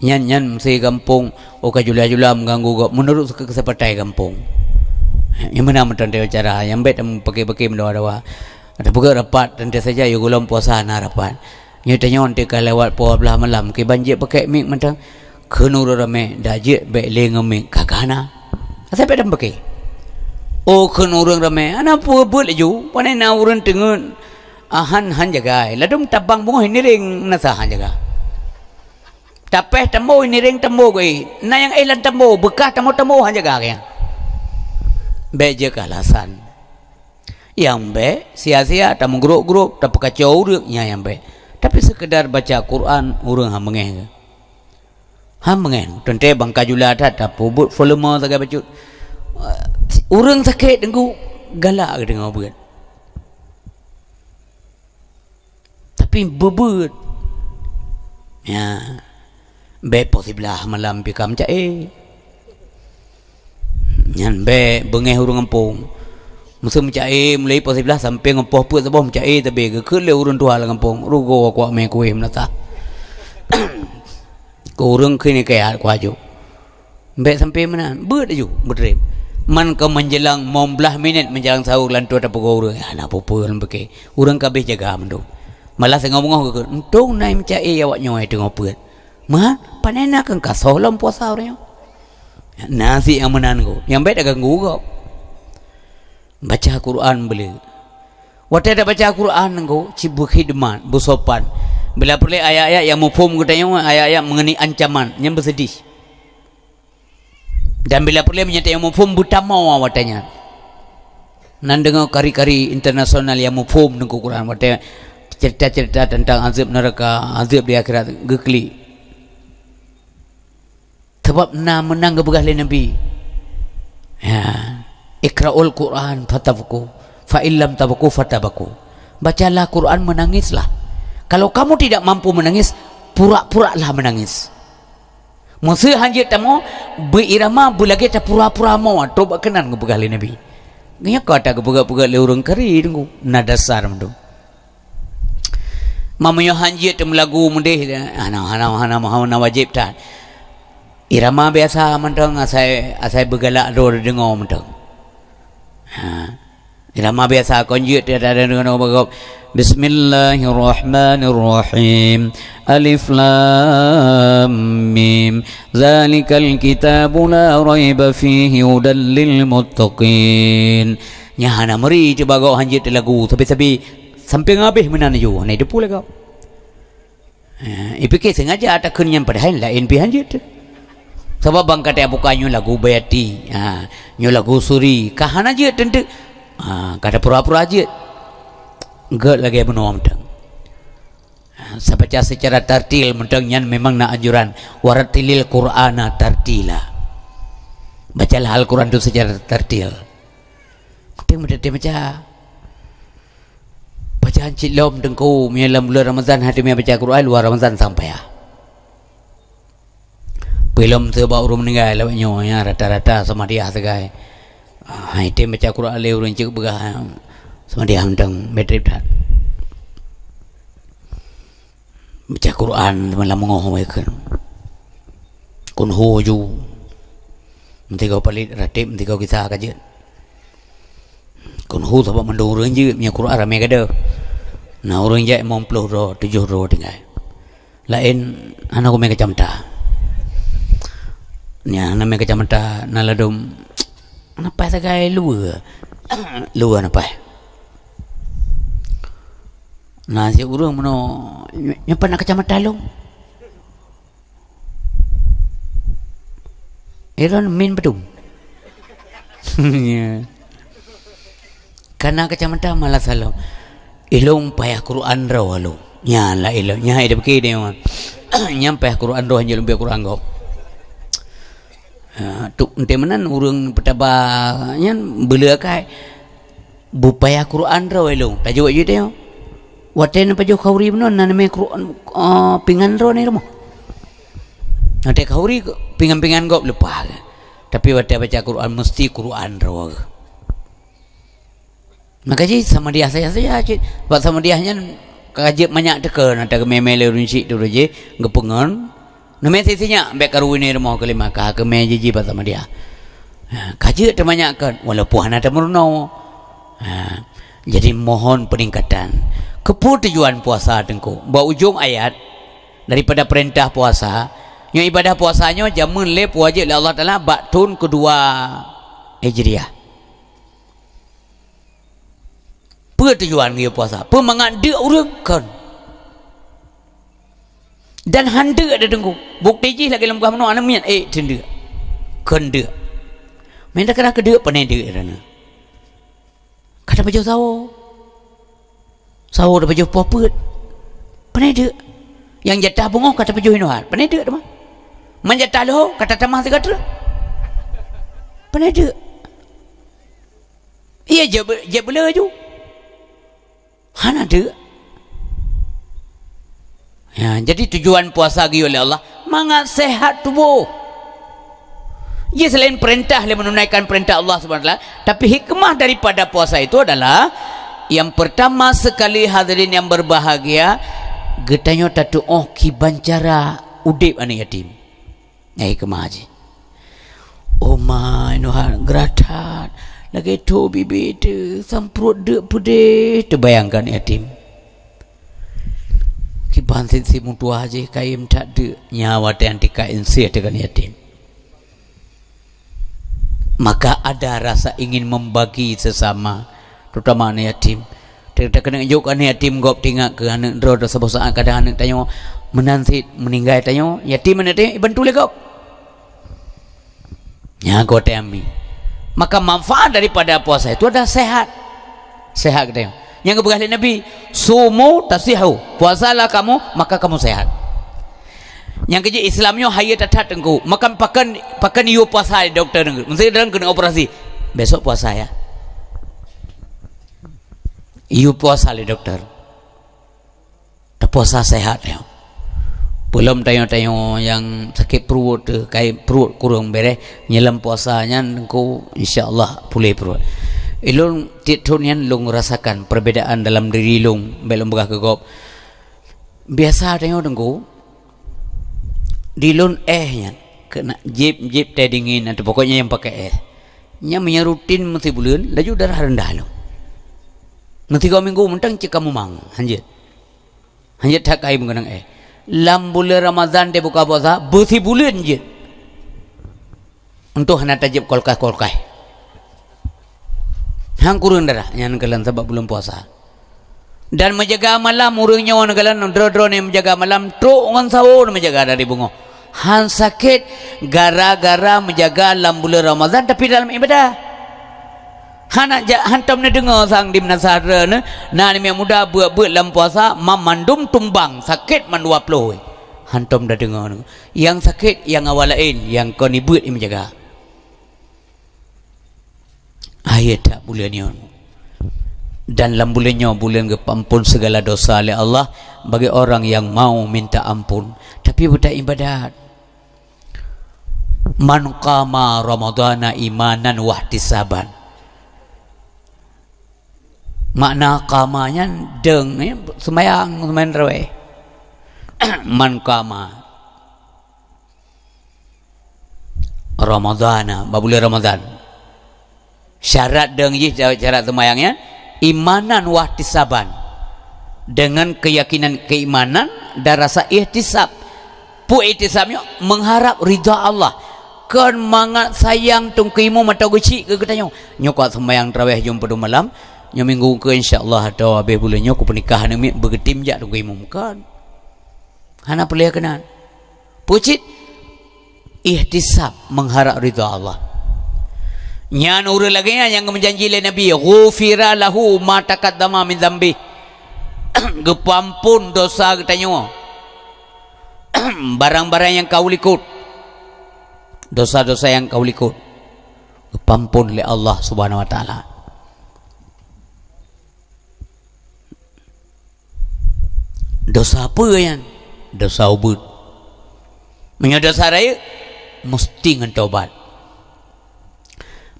Nyan, nyan meusé gampông, oh ka jula-jula meuganggu gob, meunurot keu-, keuseupatan gampông. Nyang meunan meuton cara, nyang bèk tameupake-pake meudawa-dawa. Tapeugöt rapat, teuntèe saja yôh gohlom puasa na rapat. Nyoe tanyoe teuka lewat pukul dua belas malam, kiban jeuet pakèk mic mantong. Kheun ureueng ramè, dak jeuet bèk lé ngon mic, ka, ka hana. Asai bèk tameupake. Oh, kheun ureueng ramè, hana peue beuet laju, pane na ureueng teungeut, ah, han, han jaga, ladôm tabang beungoh nireng meunasah han jaga. Tapéh tambo nireng tambo geuh, na nyang éh lam tambo, beukah tambo-tambo han jaga geuh. Bèk jeuet keu alasan. Nyang bèk, sia-sia, tameugrôp-grôp, tapeukacoe ureueng, nyan nyang bèk. Tapi seukeudar baca Quran, ureueng han beungèh geuh. Han beungèh, teuntèe bangka jula that, tapeubuet volume sagai bacut. Ureueng sakét teungku, galak geudeungö beuet. Tapi beubeuet. Ya. Bèk poh siblaih malam pih ka meucaé. Nyan bèk beungèh ureueng gampông. Meuseu meucaé mulai poh siblaih sampoe ngon poh peuet saboh meucaé tabé geukheun lé ureueng tuha lam gampông. Rugoe kuak mé kuéh meunasah. Keu ureueng keuneuk kaya kuaju. Bèk sampoe meunan, beuet laju, beutrép. Man ka menjelang lima belas minit menjelang sahur lantua tapeugoe ureueng. Hana peue-peue lom pike. Ureueng ka abéh jaga mandum. Malah singoh beungoh geukheun, "Untông na meucaé awak nyoe teungoh peuet." Meuhan, pane na keu kasoe lom puasa ureueng nyoe. Na sit nyang meunan ku, nyang bèk taganggu gob. Baca Quran beuleu. Watèe tabaca Quran nyan, cit beukhidmat, beusopan. Bila peureulèe ayat-ayat nyang muphom geutanyoe, ayat-ayat meungenai ancaman, nyan beuseudeh. Dan bila peureulèe meunyoe tanyoe muphom, beutamong watèe nyan. Nan deungoe kari-kari internasional nyang muphom Teungku Quran, watèe cerita-cerita tentang azab neraka, azab di akhirat, geuklik. Sabab na meunan geupeugah lé Nabi, ya, "Iqra'ul Qur'an fatafku, fa illam tabku fatabaku." Bacalah Quran, menangislah. Kalau kamu tidak mampu menangis, pura-puralah menangis. Meuseu han jeuet tamoe, beuirama beulagèe tapura-pura moe, trok bak keunan geupeugah lé Nabi. Nyoe ka tageupeugah-peugah lé ureueng kari teungku, na dasar mandum. Meunyoe han jeuet teumeulagu meudeh, hana, hana, hana, hana wajéb that. Irama biasa mantong asai, asai beugalak droe deungoe mantong. Ha. Irama biasa kon jeuet tiada deungoe bagop. Bismillahirrahmanirrahim. Alif lam mim. Zalikal kitabu la raiba fihi hudal lil muttaqin. Nyan hana meuri teuh bagop han jeuet teulagu, sabe-sabe Sampoe ngon abéh meunan laju, hana jiteupeue lé gob. Eh, ipike sengaja takheun nyan padahai laén pih han jeuet teuh. Sabab ban ka tabuka nyoe lagu Bayati, ha, nyoe lagu Suri, ka hana jeuet teunteuk. Ha, ka tapura-pura jeuet. Gèt lagèe bunoe mantong. Ha, sa baca secara tartil mantong nyan memang na anjuran, "Warattilil Qur'ana tartila." Bacalah Al-Quran tu secara tartil. Penting beuteuti baca. Bacaan cit lom teungku, meunyoe lam buleuen Ramadhan hana teumé baca Quran, luwa Ramadhan sang payah. Peulom teuh bak ureueng meuninggai lawét nyoe, ya, rata-rata samadiah sagai. Ah, hai tem baca Quran lé ureueng cit peugah, samadiah mantong, bèk trép that. Baca Quran malam beungoh wai kheun. Kunhu ju. Meusigoe palét rateb, meusigoe gisa ka jeuet. Kon hu sabab mandum ureuëng jeuet, meunyoe Quran ramé gadoh. Na ureuëng jak limong ploh droe, tujoh droe tinggai. Laén hana kumé kacamata. Nyan hana mé kacamata, na ladom na paih sagai luwa. Luwa na paih. Na si ureuëng meunoe, "Nyoe, nyoe pat na kacamata lôn?" Iron min beutôi. Ya. Kana kacamata malah salah. Ilong payah Quran roh lom. Nya lah ilong. Nya ida beki dia. Nyang payah Quran roh, nyang lom payah Quran gob. Ha, tu ente meunan ureuëng peutaba nyan beuleukai. Bupaya Quran roh ilong. Tajok jih dia. Watée na pajoh khauri meunan, na namé Quran, ah, pingan roh ni rumoh. Watée khauri pingan-pingan gob leupah. Tapi watée baca Quran, mesti Quran roh. Maka jih Samadiyah saja-saja cit. Bak Samadiyah nyan ka jeuet manyak teuka, na ta geumé-mé lé ureuëng chik tu jih, geupeungon. Neumé sisi nyak, bék karu ini rumoh keulimah ka keumé jiji bak Samadiyah. Ha, ka jeuet teumanyak kan, walaupun hana tameurunoe. Ha, jadi mohon peningkatan. Keupeue tujuan puasa Teungku? Bak ujong ayat, daripada perintah puasa, nyoe ibadah puasa nyoe jameun lé peuwajéb lé Allah Taala bak thon keudua Hijriah. Peue tujuan geuyue puasa? Peue mangat deuk ureuëng? Kon. Dan han deuk dah Teungku. Bukti jih lagée lam gah meunoe aneuk miet, eh, teun deuk. Kon deuk. Meunan kadang keu deuk, pane deuk dah na. Ka tapajoh sawo. Sawo tapajoh poh peuet. Pane deuk. Nyang jatah beungoh ka tapajoh inoe hat. Pane deuk teuma. Man jatah leuho ka tatamah sigoe treuk. Pane deuk. Iya, jeuet be-, jeuet beuleu aju. Hana deuk. Ya, jadi tujuan puasa geuyue lé Allah mangat sehat tuboh. Jadi selain perintah lé menunaikan perintah Allah Subhanahu Wa Taala, tapi hikmah daripada puasa itu adalah yang pertama sekali hadirin yang berbahagia, geutanyoe tatuoh kiban cara udeb aneuk yatim. Nyan hikmah jih. Oh ma, inoe hat grah that, lagée tho bibit teuh, samprot deuk peudeh, teubayangkan yatim. Kiban sit-sit meutuah jih kayém that deuk, nyan watée nyan tika inseuh teuh kan yatim. Maka ada rasa ingin membagi sesama, terutama aneuk yatim. Teuka keuneuk jok aneuk yatim gob teuingat keu aneuk droe, droe saboh saat kadang aneuk tanyoe meunan cit meuninggai tanyoe, yatim aneuk tanyoe ibantu lé gob. Nyan gob teuami. Maka manfaat daripada puasa itu adalah sehat. Sehat geutanyoe. Nyang geupeugah lé Nabi, "Sumu tasihu." Puasalah kamu, maka kamu sehat. Nyang keujeuet Islam nyoe hayeu that-that Teungku. Maka pakon, pakon yue puasa lé dokto Teungku. Meusé dalam keuneuk operasi. Besok puasa ya. Yue puasa lé dokto. Tapuasa sehat ya. Peulom tanyoe-tanyoe nyang sakét pruet teuh, kai pruet kureueng bereh, nyoe lam puasa nyan Teungku, insya Allah puléh pruet. Ilôn tiep thon nyan lôn rasakan perbedaan dalam diri lôn, bék lôn peugah keu gob. Biasa tanyoe Teungku, di lôn éh nyan, keuneuk jieb-jieb teh dingin atau pokoknya nyang pakai éh. Nyan meunyoe rutin meusibuleuen, laju darah rendah lom. Meusigoe minggu mantong cit ka mumang, hanjeuet. Hanjeuet that kayém keunong éh. Lam buleuen Ramadhan teubuka puasa, beusibuleuen jeuet. Untuk hana tajieb kolkah-kolkah. Han kureueng darah, nyan keulan sabab buleuen puasa. Dan meujaga malam ureuëng nyoe neukalon droe-droe nyan meujaga malam trok ngon sawo meujaga dari beungoh. Han sakét gara-gara meujaga lam buleuen Ramadhan tapi dalam ibadah. Hana jak hantom neudeungoe sang di meunasah droeneuh, na aneuk muda beuet-beuet lam puasa, mam mandum tumbang sakét mandua ploh. Hantom tadeungoe. Nyang sakét nyang awak laén, nyang kon ibeuet nyang meujaga. Akhé that buleuen nyoe. Dan lam buleuen nyoe buleuen geupeuampon segala dosa lé Allah bagi orang yang mau minta ampun, tapi beuta ibadat. "Man qama Ramadhana imanan wahtisaban." Makna qama nyan deung, eh, seumayang, seumayang tarawih. "Man qama Ramadhana," bak buleuen Ramadhan. Syarat deungon jih syarat seumayang nyan, imanan wahtisaban. Deungon keuyakinan keuimanan dan rasa ihtisab. Peue ihtisab nyoe? Mengharap ridha Allah. Kon mangat sayang teungku imum mata geuchik keu geutanyoe. Nyoe ka seumayang tarawih jeuem padum malam, nyoe minggu keu insya Allah atau habéh buleuen nyoe ku peunikah aneuk miet beugeutem jak teungku imum. Kon. Hana peuleueh keunan. Peue cit? Ihtisab, mengharap ridha Allah. Nyan ureuëng lagée nyan nyang geumeujanji lé Nabi, "Ghufira lahu ma taqaddama min dzambih." Geupeuampon dosa geutanyoe. Barang-barang nyang ka ulikot. Dosa-dosa nyang ka ulikot. Geupeuampon lé Allah Subhanahu wa Taala. Dosa peue nyan? Dosa ubeut. Meunyoe dosa rayeuk, musti ngon tobat.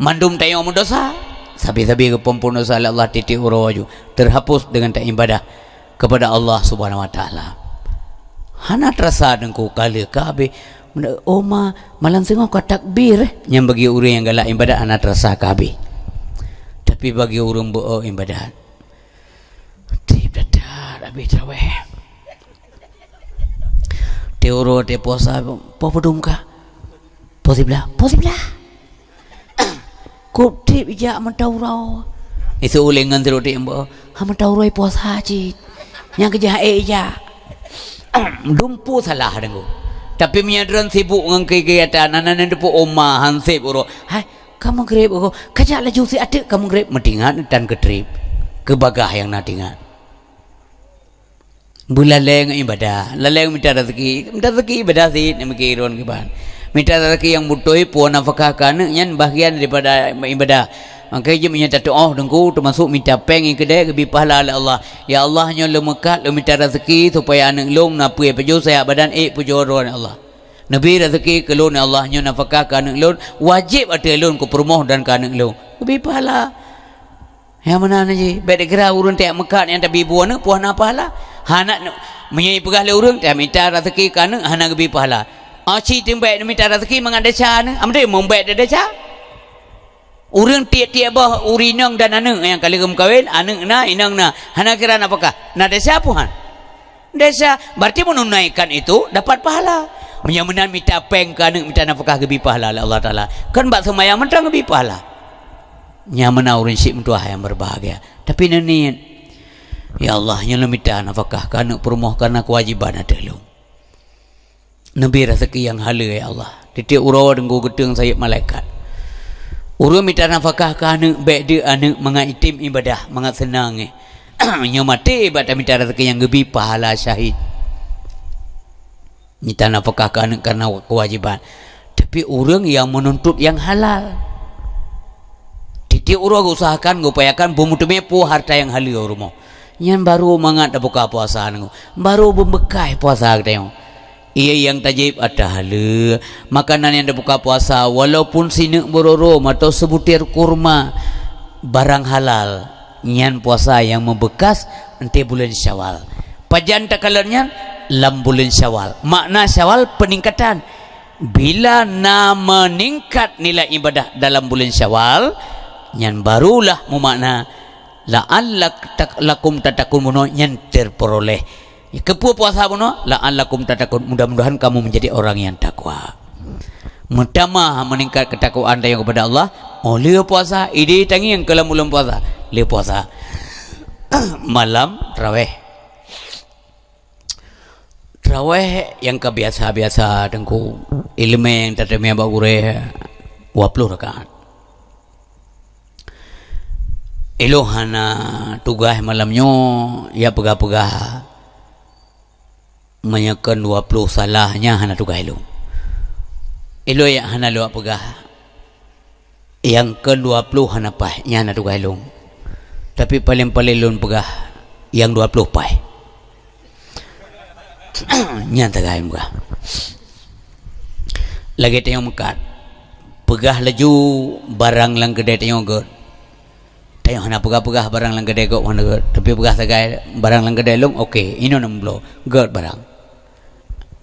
Mandum tanyoe meudosa, sabe-sabe geupeuampon dosa lé Allah tieb-tieb uroe aju, terhapus deungon taibadah kepada Allah Subhanahu wa Taala. Hana terasa teungku kale ka habéh. Oh ma, malam singoh ka takbir, eh? Nyang bagi ureuëng nyang galak ibadat hana terasa ka habéh. Tapi bagi ureuëng beu-o ibadat, Treb that-that habéh tarawih. Teuh uroe teuh puasa, po padum ka? Po siblah, po siblah. Kok treb ijak mata uroe. Isu uleng ngon seurudek mbok, ha mata uroe puasa cit. Nyang keujah ék ijak. Dumpu salah deungoe. Tapi meunyoe droen sibuk ngon kegiatan, aneuk-aneuk teupeu oma hanseb uroe. Hai, Ka meugreb, oh, kajak laju si ateuk ka meugreb, meutingat tan keutreb, keu bagah nyang na tingat. Beulaleng ibadah, laleng mita rezeki, mita rezeki ibadah sit, namiké iron kiban. Mita rezeki nyang beutôi, puwoe nafakah keu aneuk nyan bahagian daripada ibadah. Maka jeuet meunyoe tatuoh deungku, teumasuk mita péng nyang keudeh geubi pahala lé Allah. Ya Allah, nyoe lôn meukat, lôn mita rezeki supaya aneuk lôn na peue pajoh sayat badan ék pujoe droe Allah. Neubi rezeki keu lôn, ya Allah, nyoe nafakah keu aneuk lôn, wajéb ateueh lôn keu peurumoh dan keu aneuk lôn. Neubi pahala. Nyang meunan jih, bék dikira ureuëng teuh meukat nyang tabi bu aneuk puah na pahala. Hana, meunyoe peugah lé ureuëng, teuh mita rezeki keu aneuk hana geubi pahala. Aci teumbek mita rezeki mangat desya aneuk, amdé mumbek desya. Ureuëng tieb-tieb boh ureuëng inong dan aneuk nyang ka lheueh meukawen, aneuk na, inong na, hana kira nafakah. Na desya puhan. Desya, berarti menunaikan itu dapat pahala. Meunyoe meunan mita péng keu aneuk mita nafakah geubi pahala lé Allah Taala. Kan bak seumayang mantong geubi pahala. Nyang meunan ureuëng syiek meutuah nyang berbahagia. Tapi neuniet, "Ya Allah, nyoe lôn mita nafakah keu aneuk peurumoh kareuna keuwajiban ateueh lôn." Neubi rezeki nyang haleue, ya Allah. Tieb-tieb uroe deungku geuteueng sayeuep malaikat. Ureuëng mita nafakah keu aneuk, bék deuk aneuk mangat item ibadah, mangat seunang, eh. Nyoe maté bak tamita rezeki nyang geubi pahala syahid. Mita nafakah keu aneuk kareuna keuwajiban. Tapi ureuëng nyang meununtut nyang halal. Tieb-tieb uroe geuusahakan, geuupayakan beumeuteumé peue hareuta nyang haleue u rumoh. Nyan barô mangat tabuka puasa nyoe. Barô beumeukai puasa geutanyoe. Iya nyang tajép atra haleue, makanan nyang tabuka puasa, walaupun sineuk beuroro atau seubutir kurma, barang halal, nyan puasa nyang meubeukas enteuk buleuen Syawal. Pajan takalon nyan? Lam buleuen Syawal. Makna Syawal peningkatan. Bila na meuningkat nilai ibadah dalam buleuen Syawal, nyan barulah meumakna la'allak-, tak-, lakum tattaqun bunoe nyan terperoleh. Keupeue puasa bunoe? La'allakum tattaqun, mudah-mudahan kamu menjadi orang yang takwa. Meutamah meuningkat keutakwaan tanyoe kepada Allah, oh lheueh puasa, idéh tangieng keu lam buleuen puasa, lheueh puasa. Malam tarawih. Tarawih nyang ka biasa-biasa teungku, ileumèe nyang tateumèe bak gurèe dua ploh rakaat. Ilôn hana tugaih malam nyoe, ya peugah-peugah meunyoe kon dua ploh salah, nyan hana tugaih ilôn. Ilôn ya hana lôn peugah. Nyang kon dua ploh hana paih, nyan hana tugaih lôn. Tapi paleng-paleng lôn peugah nyang dua ploh paih. Nyan tagai muka. Lagèe tanyoe meukat. Peugah laju barang lam keudè tanyoe gèt. Tanyoe hana peugah-peugah barang lam keudè gèt, hana gèt. Tapi peugah sagai barang lam keudè lôn, oke, inoe nam bloe. Gèt barang.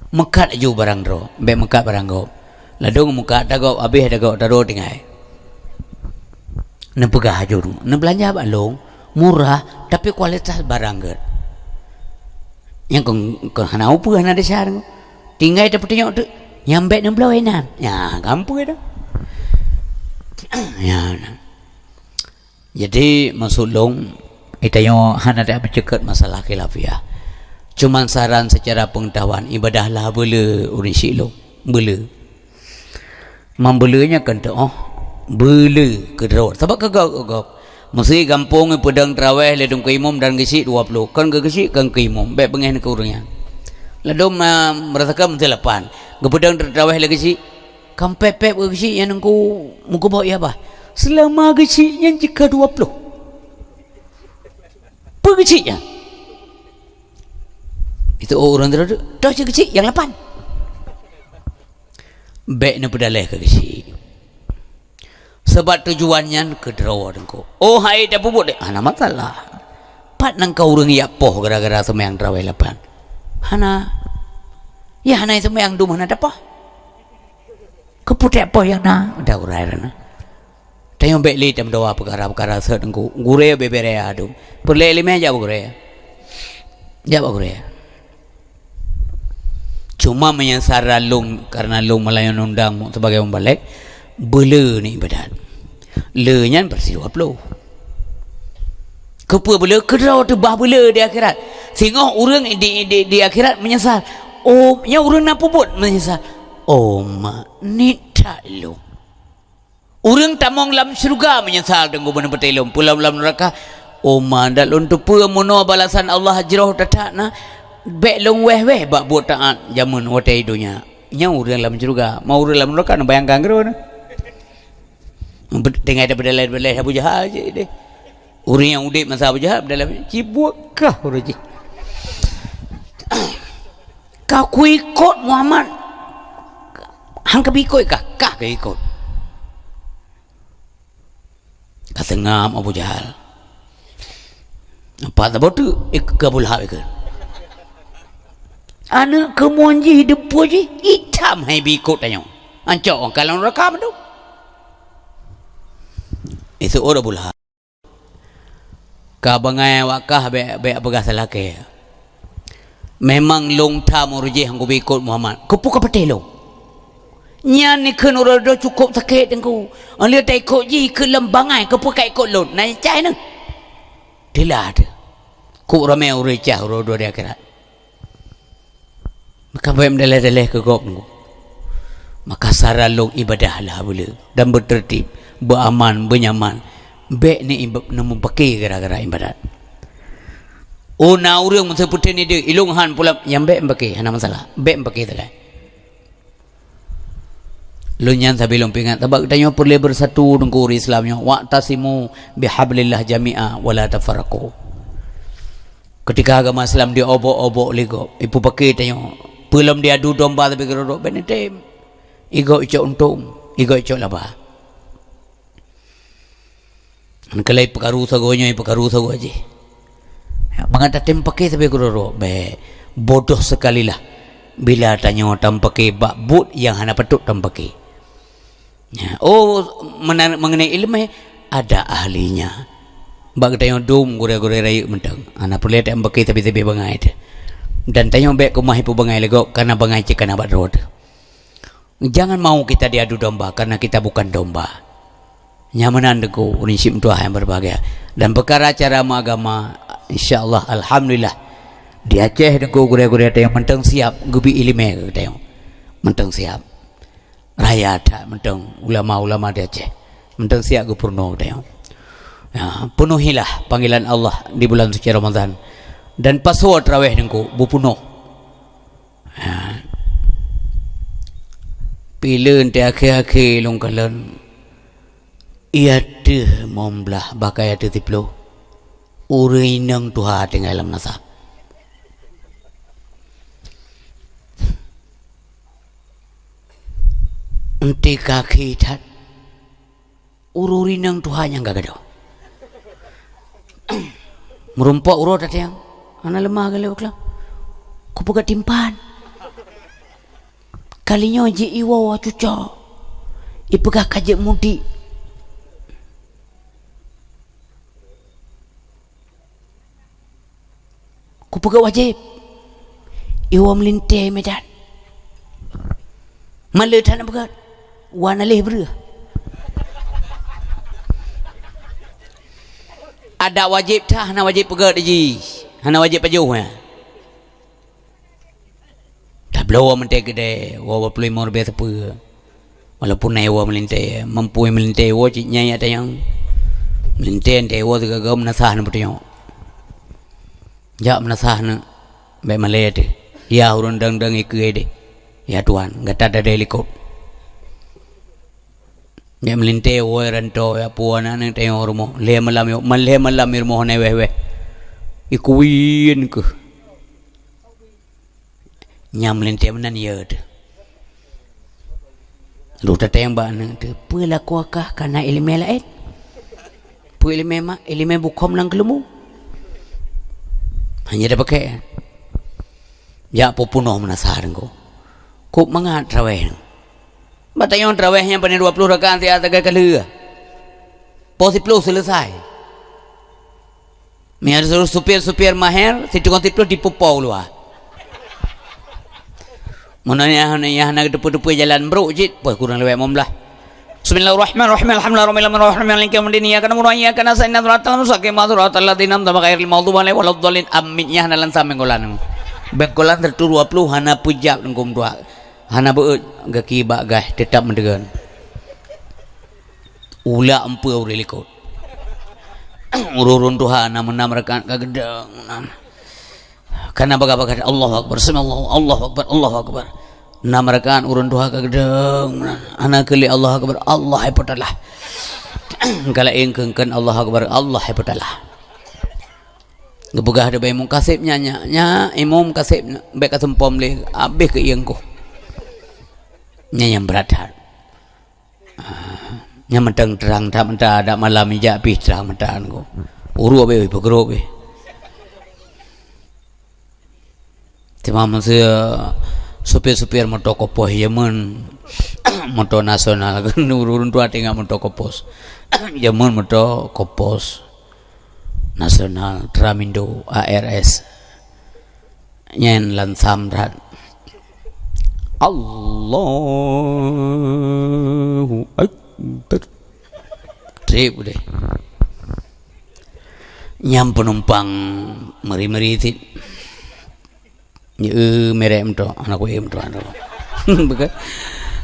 Meukat laju barang droe, bèk meukat barang gob. Ladôm meukat tagôb, abéh tagôb, taro tinggai. Neupeugah aju, neubeulanja bak lôn, murah, tapi kualitas barang gét. Nyang kon, kon hana upeue, hana desya. Tinggai tapeutunyok teuk, nyang bèk neubloe inan. Nya, gampang tu. Ya, nah. Jadi, maksud lôn, geutanyoe hana tajak meuceukeut masalah khilafiah. Cuman saran secara pengetahuan, ibadah lah beule ureueng syiek lôn. Beule. Meubeule nyan kan teuh, oh, beule keudroe. Sabab keu gob, gob. Meusé gampông geupeudong teurawèh lé teungku imum dan geuchik dua ploh. Kon geuchik kon keu imum, bèk beungèh keu ureueng nyan. Ladôm ma-, meurasakan meusé lapan. Geupeudong teurawèh lé geuchik. Kan pèp-pèp geuchik nyan teungku meukeubok ya bah. Seulama geuchik nyan jika dua ploh. Peue geuchik nyan? Itu ureueng teudroe, toh cit geuchik nyang lapan. Bèk neupeudalèh keu geuchik. Sabab tujuan nyan keudroe teungku. Oh, hai tapeubuet deh, hana masalah. Pat nangka ureueng jak poh gara-gara seumayang teurawèh lapan? Hana. Ya, hana seumayang dum hana tapoh. Keupeue jak poh nyang na? Dah urai na. Tanyoe bèk lé tameudoa peukara-peukara sot teungku. Gurèe bèk-bèk raya dum. Peureulèe ileumèe jak bak gurèe. Jak bak gurèe. Cuma meunyoe saran lôn, karena lôn meulayan undang sebagai mubalek, beule ni ibadat. Le nyan beureusi dua ploh. Keupeue beule? Keudroe teuh bah beule di akhirat. Singoh ureueng di, di, di akhirat meunyeusal. Oh, nyan ureueng na peubuet meunyeusal. Oh, ma, niet that lôn. Ureueng tamong lam syeuruga meunyeusal teungku beuneupeutée lom, peue lam, lam neuraka. Oh ma, dak lôn teupeue meunoe balasan Allah jroh that-that na. Bèk lôn wèh-wèh bak buet taát jameun watèe donya. Nyan ureueng lam syeuruga, ma ureueng lam neuraka neubayangkan keudroe na. Tinggai tapeudalai-dalai Abu Jahal cit deh. Ureueng nyang udép masa Abu Jahal dalam cibuet kah ureueng jih. Ka kuikot Muhammad. Han ka bikot kah, kah ka ikot. Ka seungab Abu Jahal. Nampak saboh teuk, eh, keu Abu Lahab ikot. Aneuk keumuen jih, deupue jih, itam hai bikot tanyoe. Ancok, kalon rakam tu. Iseuôt Abu Lahab. Ka bangai awak kah bèk, bèk peugah salakèe. Memang lôn tham ureueng jih nyang kuba ikot Muhammad. Keupeue ka patéh lôn? Nyan neukheun uroe dudoe cukôp sakét teungku. Óh lheueh taikot jih keu lôn bangai, keupeue ka ikot lôn? Na cah nyoe. Teulah teuh. Kok ramé ureueng cah uroe dudoe di akhirat. Maka bèk meudalèh-dalèh keu gob teungku. Maka saran lôn ibadah lah beuleu dan beuteurtib, beuaman, beunyaman. Bèk ni iba-, neumeupaké gara-gara ibadat. Oh, na ureueng meuseupeuteun ideh, ilôn han pulang, nyang bèk meupaké, hana masalah. Bèk meupaké sagai. Lôn nyan sabe lôn peuingat, sabab geutanyoe peureulèe beusatu teungku ureueng Islam nyoe, "Wa'tasimu bihablillah jami'a wa la tafarraqu." Keutika agama Islam diobok-obok lé gob, ipeupaké tanyoe. Peue lom diadu domba tapi keudroe-droe bèk neutem. Igob icok untông, igob icok laba. Neukalai peukaru sagoe nyoe, peukaru sagoe jih. Mangat tatem paké sabe keudroe-droe, bèk. Bodoh sekalilah bila tanyoe tameupaké bak buet nyang hana patôt tameupaké. Ya, oh, mena-, mengenai ilmu, ada ahlinya. Bak geutanyoe dum gurèe-gurèe rayeuk mantong. Hana peureulèe tameupaké sabe-sabe bangai teuh. Dan tanyoe bèk keumah ipeubangai lé gob, karena bangai cit kana bak droe teuh. Jangan mau kita diadu domba, karena kita bukan domba. Nyan meunan teungku, ureueng syiek meutuah nyang berbahagia. Dan peukara cara meuagama, insya Allah, alhamdulillah. Di Aceh teungku gurèe-gurèe tanyoe mantong siap geubi ileumèe keu tanyoe. Mantong siap. Raya that mantong ulama-ulama di Aceh. Mantong siap geupeurunoe tanyoe. Ya, penuhilah panggilan Allah di bulan suci Ramadan. Dan pasoe tarawih teungku, beupeunoh. Ha. Pileuen teuh akhé-akhé lôn kalon, i ateueh mong blah, bahkan i ateueh siploh, ureueng inong tuha tinggai lam nasa. Eunteuk akhé that. Ureueng inong tuha nyang ka gadôh. Meurumpok uroe tateueng, hana leumah galak keulam. Kupeugah timpan. Kali nyoe ji iwoe cucok. Ipeugah ka jeuet mudik. Peugah wajéb. Iwoe meulintèe meujan. Malée that na peugah. Wan aléh breuh. Adak wajéb that, hana wajéb peugah jih. Hana wajéb pajoh, ya. Tabloe woe meulintèe keudè, woe dua ploh limong ribèe sapeue. Walaupun na iwoe meulintèe, mampu meulintèe iwoe cit nyan ateuh nyang. Meulintèe, meulintèe iwoe sigoe-goe meunasah na peutunyok. Jak meunasah na, bèk malèe teuh. Ya ureueng dang-dang ikeue deh. Ya tuan, gata dadai likot. Bèk meulintèe woe ranto, ya puan aneuk teuh rumoh. Lhèe malam yo, lhèe malam i rumoh na wèh-wèh. Ikuwin keuh. Nyang meulintèe meunan, ya teuh. Lheuh tatanyong bak aneuk teuh, "Peue lakoe kah ka na ileumèe laén? Peue ileumèe mak, ileumèe bukhom lam keuleumbu?" Hana tapakék. Jak peupunoh meunasah teungku. Kok mangat traweh nyoe. Bak tanyong traweh nyan pane dua ploh rakaat siat sagai ka lheueh. Poh siploh seuleusai. Meunyoe suruh supir-supir mahir, siteungoh siploh dipeupo u luwa. Meunan nyang, nyang hana geuteupeue-teupeue jalan brok cit, poh kurang lewat limong blah. Bismillahirrahmanirrahim. Alhamdulillahirabbil alamin. Arrahmanirrahim. Maliki yaumiddin. Iyyaka na'budu wa iyyaka nasta'in. Ihdinas siratal mustaqim. Siratal ladzina an'amta 'alaihim ghairil maghdubi 'alaihim waladdallin. Amin. Nyang hana lansam bengkolan. Bengkolan siratu dua ploh hana peujab teungku meutuah. Hana beuet gaki bak gaih, teutap meudeugan. Ulak empeue ureueng likot. Ureueng tuha na meunan rakaat ka geudong. Kana bagah-bagah, "Allahu Akbar, sami Allahu, Allahu Akbar, Allahu Akbar." Nam rakaat ureueng tuha ka geudong. Ana keu lhèe Allahu Akbar, Allah hai peutalah. Ka laén kheun-kheun Allahu Akbar, Allah hai peutalah. Geupeugah dibak imum kaseb nyan, nyan, nyan, imum kaseb nyan, bèk ka seumpom lé, habéh keu ieng koh. Nyan nyang brat that. Ah, nyang mantong trang that meuta, dak malam ijak pih trang meuta ngon. Uruek beh, peugeurok beh. Teuma meuseu supir-supir moto kopos jameun, moto nasional, ureueng tuha teuingat moto kopos. Jameun moto kopos nasional, Tramindo, A R S. Nyan lansam that. Allahu Akbar. Trép udeh. Nyang peunumpang meuri-meuri cit. Nyo, eh, merek meuto, aneuk kueh meuto, aneuk. Bukan.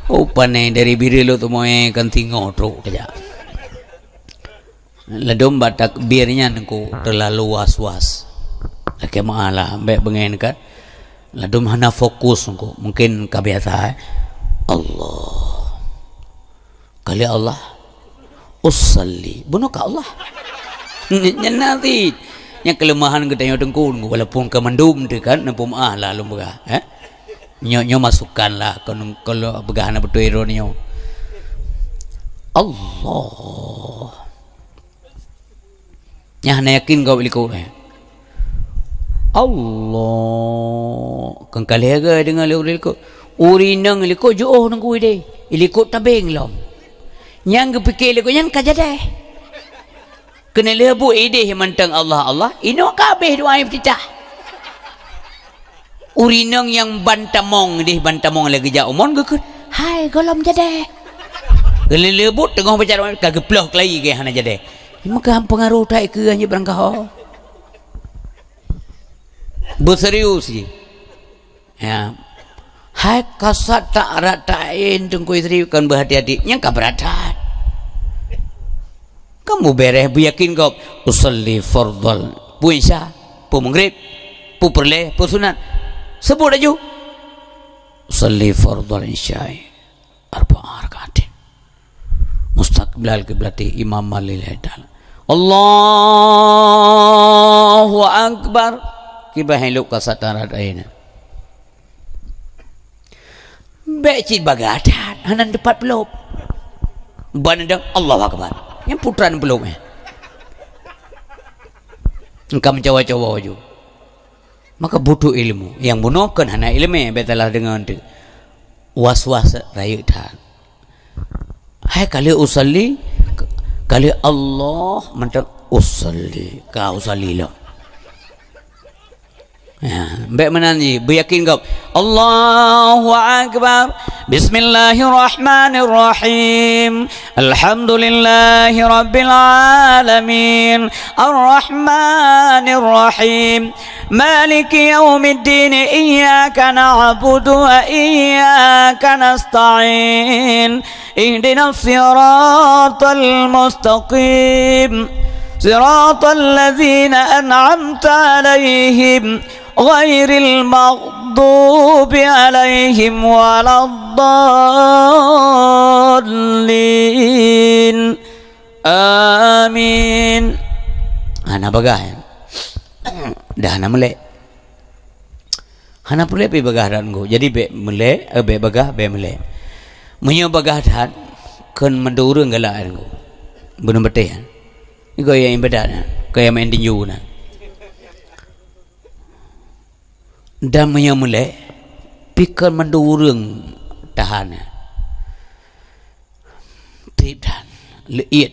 Oh, pane dari Bireuen lôn teumé kan singoh trok kejak. Ladôm bak takbir nyan ku teulalu was-was. Lakèe meu'ah lah, bèk beungèh neukat. Ladôm hana fokus ku. Mungkin ka biasa, eh. Allah. Kali Allah. Usalli. Bunoe ka Allah. Nyan na cit. Nyan keuleumahan geutanyoe teungku, walaupun ka mandum teuh kan, neupeu'ah lah lôn peugah, eh. Nyoe, nyoe masukan lah, kon, kon lôn peugah hana beutôi droeneuh nyoe. Allah. Nyan hana yakin gob likot, eh. Allah. Kon ka lheueh geudeungoe lé ureueng likot. Ureueng inong likot jiôh ngon idéh. Likot tabeng lom. Nyang geupike likot nyan ka jadeh. Keuneulheueh buet idéh mantong Allah, Allah, inoe ka habéh doa iftitah. Ureueng inong nyang ban tamong deh, ban tamong lé geujak u mon geukheun, "Hai, gohlom jadeh." Geuleuleubut teungoh baca doa ka geuploh keulayi geuh hana jadeh. Meuka peungaroh that keu anjeut barangkaho. Beuserius jih. Ya. Hai kasat tak rat tain teungku istri kan beuhati-hati. Nyang ka brat that. Kamu bereh beuyakin gob. Usalli fardhal. Peue isya, peue maghrib, peue peureulèe, peue sunat. Sebut laju. Usalli fardhal isya'i. Arba'a rakaatin. Mustaqbilal kiblati imaman lillahi ta'ala. Allahu Akbar. Kiban hai lôb kasat rat tain. Bèk cit bagah that, hana teupat peulop. Ban dang Allahu Akbar. Nyang putran peulop, eh. Engka meucawa-cawa ju. Maka butuh ilmu. Nyang bunoe kon hana ileumèe, bèk salah deungoe teuh. Was-was rayeuk that. Hai ka lheueh usalli, ka lheueh Allah mantong usalli, ka usalli lom. Ya, bèk meunan jih, beuyakin gob. Allahu Akbar. Bismillahirrahmanirrahim. Alhamdulillahirabbil alamin. Arrahmanirrahim. Maliki yaumiddin. Iyyaka na'budu wa iyyaka nasta'in. Ihdinas siratal mustaqim. Siratal ladzina an'amta 'alaihim ghairil maghdubi 'alaihim waladdallin. Amin. Hana bagah, ya? Dah hana meulek. Hana peureulèe pih bagah that ngon. Jadi bèk meulek, eh, bèk bagah, bèk meulek. Meunyoe bagah that, kon mandum ureueng galak ngon. Beuneuh beuteh, ya? Nyoe nyang ibadat, ya? Kon nyang main tinju na. Dan meunyoe meulek, pih kon mandum ureueng tahan, ya? Trép that, leuiet.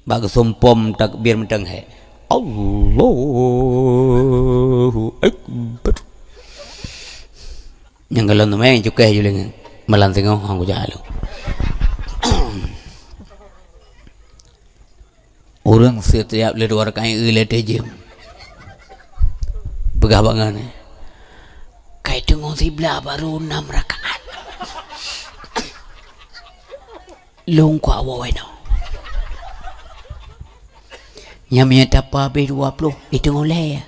Bak geusumpom takbir mantong hai. Allahu Akbar. Nyang golom teumé cukéh ju lé malam singoh hang kujak lom. Ureueng setiap lé dua rakaat ilée teuh jeuem. Peugah bak ngon, "Kai teungoh siblah baru nam rakaat." Lôn kuat woe noh. Nyang meunyoe tapa habéh dua ploh, iteungoh lhèe.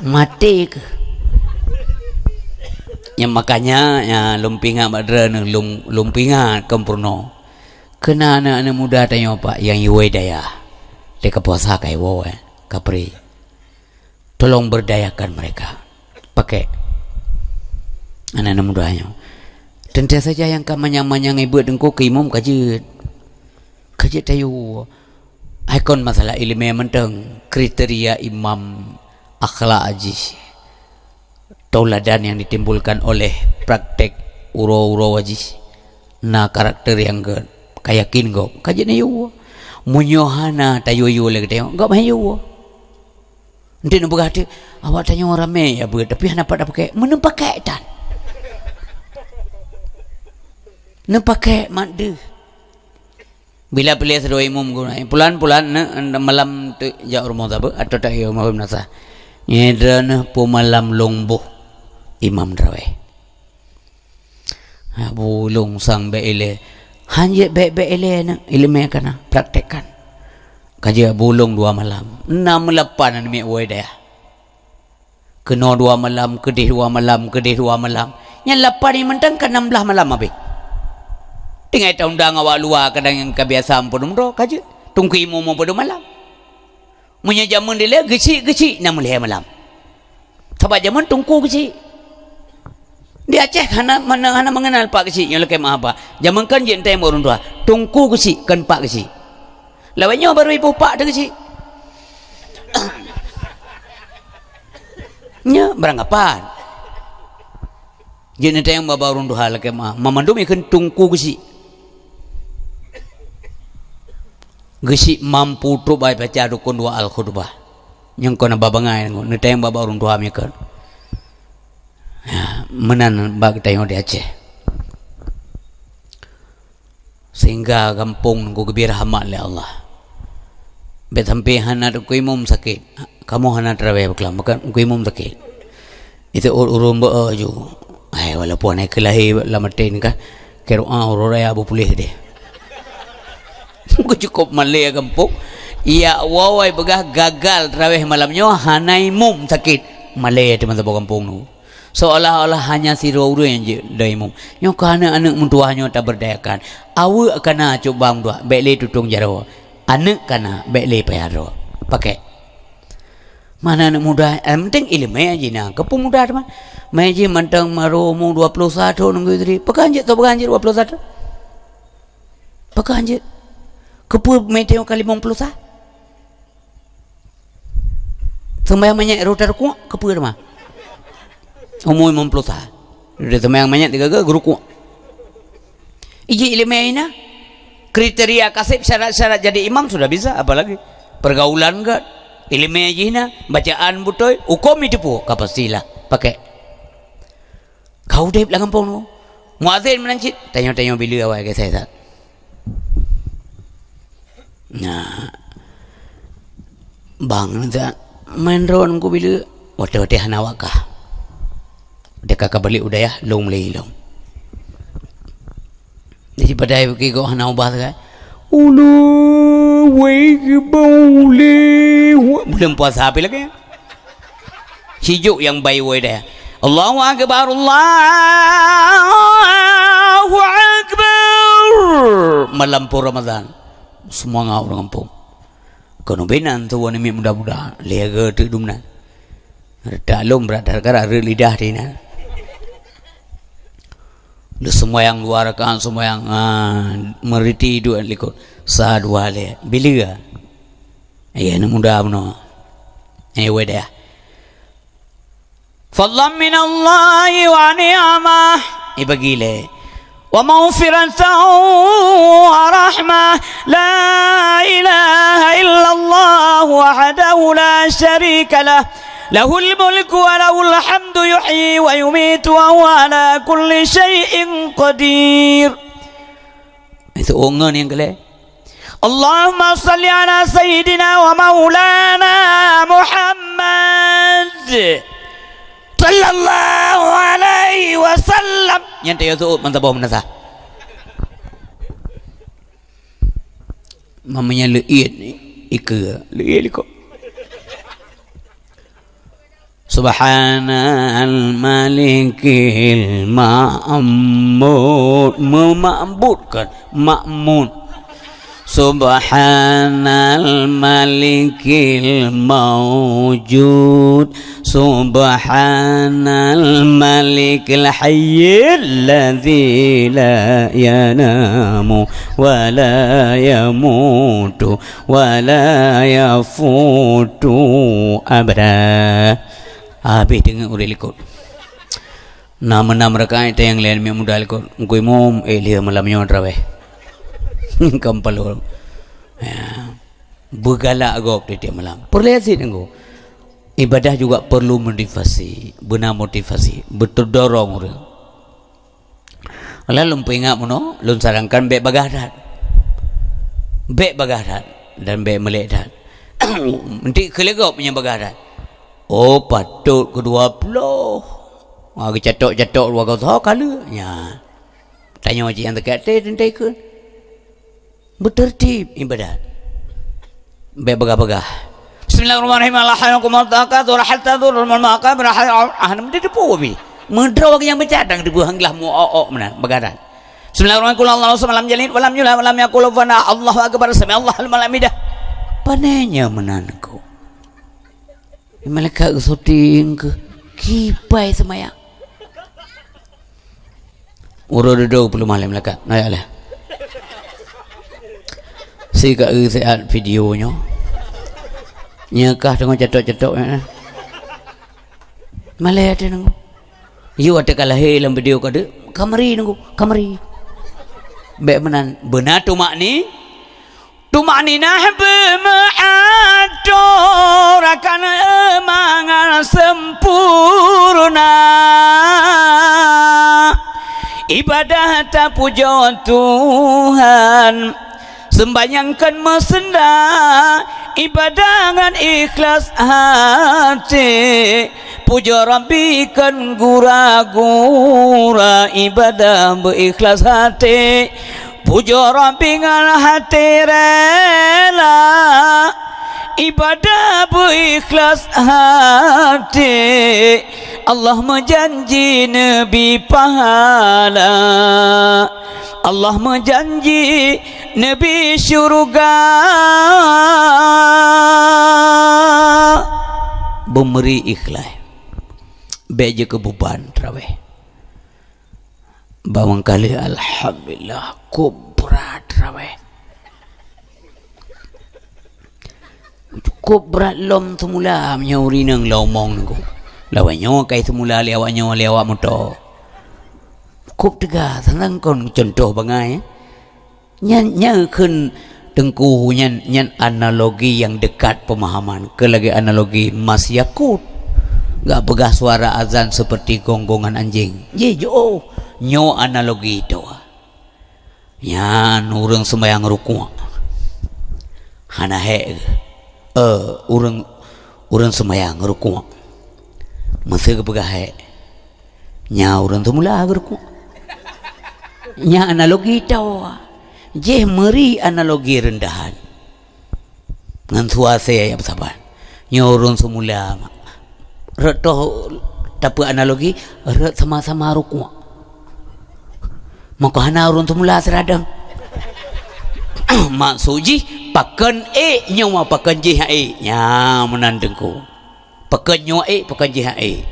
Maté keuh. Nyang makanya, nya, lôn peuingat bak droeneuh, lôn, lôn peuingat kon peurunoe. Keu na aneuk-aneuk muda tanyoe, Pak, nyang iwoe dayah. Lé ka puasa ka iwoe, eh, ka pri. Tolong berdayakan mereka. Pakai. Aneuk-aneuk muda nyoe. Teuntèe saja nyang ka manyang-manyang ibeuet teungku keu imum ka jeuet. Ka jeuet tayue. Hai kon masalah ileumèe mantong, kriteria imam, akhlak jih. Tauladan yang ditimbulkan oleh praktek uroe-uroe jih. Na karakter nyang gèt, ka yakin gob, ka jeuet neuyue. Meunyoe hana tayue-yue lé geutanyoe, gob han yue. Enteuk neupeugah teuk, "Awak tanyoe ramé ya beuet, tapi hana pat tapakék." Meuneuk pakék tan. Neupakék mat deuh. Bila piléh sidroe imum guna, "Pulan-pulan, neuk malam teuk jak rumoh sabe atau tak yue malam nasa." Nyan droeneuh peumalam lôn boh imam tarawèh. Abu lôn sang bèk ilée. Han jeuet bèk-bèk ilée na, ileumèe kana, praktekkan. Ka jeuet abu lôn dua malam. Nam lapan aneuk miet woe dayah. Keunoe dua malam, keudeh dua malam, keudeh dua malam. Nyan lapan nyan mantong ka nam blaih malam habéh. Tinggai taundang awak luwa kadang nyang ka biasa ampôn umroh, ka jeuet. Teungku imum padum malam. Meunyoe jameun dilèe geuchik-geuchik nam lhèe malam. Sabab jameun teungku geuchik. Di Aceh hana, hana, hana mengenal pak geuchik nyang lakèe meuhaba. Jameun kan jeuet teurimong ureueng tuha. Teungku geuchik, kon pak geuchik. Lawét nyoe baru iboh pak teuh geuchik. Nyoe barangkapan. Jeuet neutanyong bak ureueng tuha lakèe meuah, mamandum ikheun teungku geuchik. Geuchik mampu trok baca rukun dua al-khutbah. Nyang kon haba bangai neutanyong bak ureueng tuha meunyoe kheun. Ya, meunan bak geutanyoe di Aceh. Sehingga gampông nyoe geubri rahmat lé Allah. Bèk sampoe hana teungku imum sakét. Kamoe hana tarawèh bak lam, bahkan teungku imum sakét. Itu ur-, ureueng beu ju. Hai, walaupun hai keu lahé lam até nyoe kan, keu doa uroe raya beu puléh deh. Meukeue cukôp malèe gampông. Ya, woe peugah gagal tarawèh malam nyoe hana imum sakét. Malèe teuma saboh gampông nyoe. Seolah-olah hanya sidroe ureueng nyang jeuet dong imum. Nyoe keuh aneuk-aneuk meutuwah nyoe taberdayakan. Aweuek kana cubang dua, bèk lé tutong jaroe. Aneuk kana, bèk lé payah droe. Pakék. Mana aneuk muda, eh, penting ileumèe jih na. Keupeue muda teuma? Mé jih mantong maru umu dua ploh sa thôn ngon istri. Pakon jeuet, pakon jeuet dua ploh sa thôn? Pakon jeuet? Keupeue mé teuh ka limong ploh sa? Seumayang manyak rot tarukuk, keupeue teuma? Umu limong ploh sa. Di seumayang manyak tiga-tiga geurukuk. Iji ileumèe na. Kriteria kaseb, syarat-syarat jadi imam sudah bisa, apalagi pergaulan gèt. Ileumèe jih na, bacaan beutôi, hukôm jiteupeue, ka pastilah pakék. Ka udép lam gampông nyoe. Muazin meunan cit, tanyoe-tanyoe bileu awai geusai that. Nah, bang, that main ron ku bileu, watèe-watèe hana wakah. Watèe ka, ka balek u dayah, lôn mulai lôn. Jadi padahai bukit gob hana ubah sagai. Ulu, wei, kibau, le, wa-, buleuen puasa pi lagèe. Sijuek nyang bai woe deh. Allahu Akbar, Allahu Akbar. Malam pun Ramadan. Seumanga ureueng gampông. Keuneubina tu wan miet muda-muda. Lhèe geu teuk dumnan. Taklom brat gara-gara rhot lidah di nan. Lheuh seumayang dua rakaat, seumayang, ah, meuriti duek likot. Sa dua lhèe. Bileu? Iya, aneuk muda bunoe. Eh, wéh deh. Fadlan minallahi wa ni'mah. Ibagi lé. Wa maghfiratan wa rahmah. La ilaha illallah wahdahu la syarika lah. Lahul mulku wa lahul hamdu yuhyi wa yumitu wa huwa ala kulli syai'in qadir. Itu ngon nyang keulhèe. Allahumma salli ala sayyidina wa maulana Muhammad sallallahu alaihi wasallam. Nyan teuh yue seuôt meusaboh meunasah. Mamanya leuiet ni, ikeue, leuiet likot. Subhanal Malikil Ma'mud. Meuma'bud kan? Ma'mud. Subhanal Malikil Maujud. Subhanal Malikil Hayyil Ladzi La Yanamu Wa La Yamutu Wa La Yafutu Abada. Habéh teungeut ureueng likot. Na meunan rakaat nyang lhèe miet muda likot. Teungku Imum, eh, lheuh malam nyoe tarawih. Kampalo. Ya. Beugalak gob tiep-tiep malam. Peureulèe cit Teungku. Ibadah juga perlu motivasi, beuna motivasi, beutodorong ureueng. Lôn peuingat bunoe, lôn sarankan bèk bagaih that. Bèk bagaih that dan bèk meulek that. Eunteuk keuleugop nyang bagaih that. Oh, patot keudua ploh. Ah, geucatok-catok dua gasoe, oh, ka lheueh. Nyan. Tanyoe cit nyang teuka até teuntèe kheun. Beuteurtib ibadat. Bèk bagah-bagah. Bismillahirrahmanirrahim. Alhaakumut takatsur hatta zurtumul maqabir. Ah, meuteupeu pih. Meudroe nyang beucadang teupeu hang glah muok-ok meunan, bagah that. Bismillahirrahmanirrahim. Qul huwallahu ahad, lam yalid walam yulad walam yakul lahu kufuwan ahad. Allahu akbar. Sami'allahu liman hamidah. Pane nyan meunan keuh. Malaikat geusyuting keuh kiban seumayang. Uroe dudoe peuleumah lé malaikat. Naya lé. Si ka eu siat video nyoe. Nyoe kah teungoh catok-catok, eh. Malèe até nunggu. Yue watèe ka lahé lam video ka deuh, ka meuri nunggu, ka meuri. Bèk meunan, beuna tumakni-, Tumakninah beumeuatoe rakan mangat sempurna. Ibadah tapujoe Tuhan, seumbahyang kon meuseunda, ibadah ngon ikhlas até. Pujoe Rabbi kon gura-gura, ibadah beu ikhlas até. Pujoe Rabbi ngon até rela, ibadah beu ikhlas até. Allah meujanji neubri pahala, Allah meujanji neubri syeuruga. Beumeuri ikhlas. Bèk jeuet keu buban tarawèh. Bak meukaleuh, alhamdulillah, kôb brat tarawèh. Kôb brat lom seumula meunyoe ureueng inong lom mong nunggu. Lawét nyoe kai seumula lé awak nyoe lé awak moto. Kôb teuga, sang-sang kon cuntoh bangai, eh. Nyan, nyan kheun Teungku, nyan, nyan analogi nyang dekat pemahaman. Keu lagèe analogi mas yakut. Gak peugah suara azan seperti gonggongan anjing. Jih, jiôh. Nyoe analogi toh. Nyan ureueng seumayang rukuk. Hana hék. Eh, ureueng, ureueng seumayang rukuk. Meuseu geupeugah hék. Nyan ureueng seumula geurukuk. Nyan analogi toh. Jih meuri analogi reundahan. Ngon suasé nyang saban. Nyoe ureueng seumula. Rot toh tapeu analogi, rot sama-sama rukuk. Maka hana ureueng seumula seuradang. Maksud jih, pakon ék nyoe, pakon jih ék. Nyan meunan teungku. Pakon nyoe ék, pakon jih ék.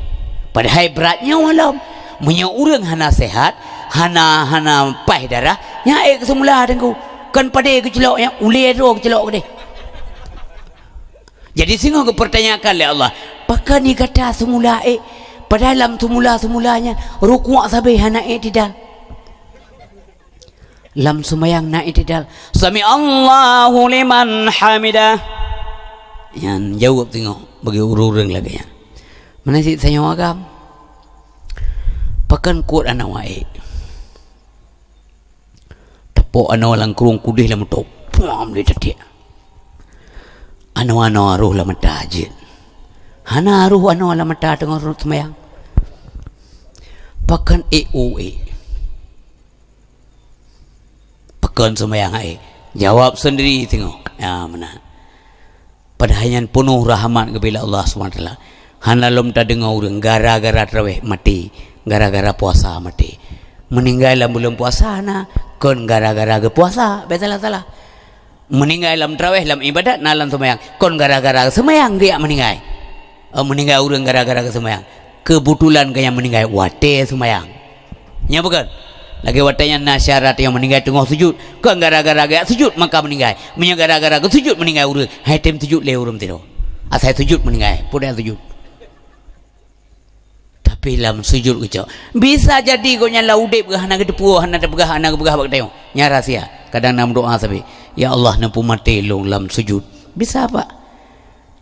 Padahai brat nyoe lom. Meunyoe ureueng hana sehat, hana, hana paih darah, nyan ék keu seumula teungku. Kon padé geuceulok nyan, ulèe droe geuceulok keudéh. Jadi singoh geupeurtanyakan lé Allah, "Pakon gata seumula ék?" Padahai lam seumula-seumula nyan rukuk sabé hana ék tidal. Lam seumayang na i'tidal, "Sami'allahu liman hamidah." Nyan jaweueb teungoh bagi ureueng-ureueng lagèe nyan. Meunan cit tanyoe agam. Pakon kuet anoe ék. Tapok anoe lam krueng kudeh lam moto. Puam lé tatiek. Anoe-anoe roh lam mata jeuet. Hana roh anoe lam mata teungoh rot seumayang. Pakon ék u ék. Pakon seumayang hai? Jawab sendiri teungoh. Ya, meunan. Padahai nyan peunoh rahmat geubri lé Allah Subhanahu wa Taala. Hana lom tadeungoe ureueng gara-gara traweh maté, gara-gara puasa maté. Meuninggai lam buleuen puasa na, kon gara-gara geupuasa, bèk salah-salah. Meuninggai lam traweh, lam ibadat, na lam seumayang. Kon gara-gara seumayang geujak meuninggai. Oh, meuninggai ureueng gara-gara geuseumayang. Keubetulan geuh nyang meuninggai watèe seumayang. Nyan bukon? Lagèe watèe nyan na syarat nyang meuninggai teungoh sujud. Kon gara-gara geujak sujud maka meuninggai. Meunyoe gara-gara geusujud meuninggai ureueng, han tem sujud lé ureueng sidroe. Asai sujud meuninggai, peue dan sujud. Tapi lam sujud geucok. Bisa jadi gobnyan lam udép geuh hana geuteupeue, hana teupeugah, hana geupeugah bak geutanyoe. Nyan rahsia. Kadang na meudoa sabe, "Ya Allah, neupeumaté lôn lam sujud." Bisa, Pak.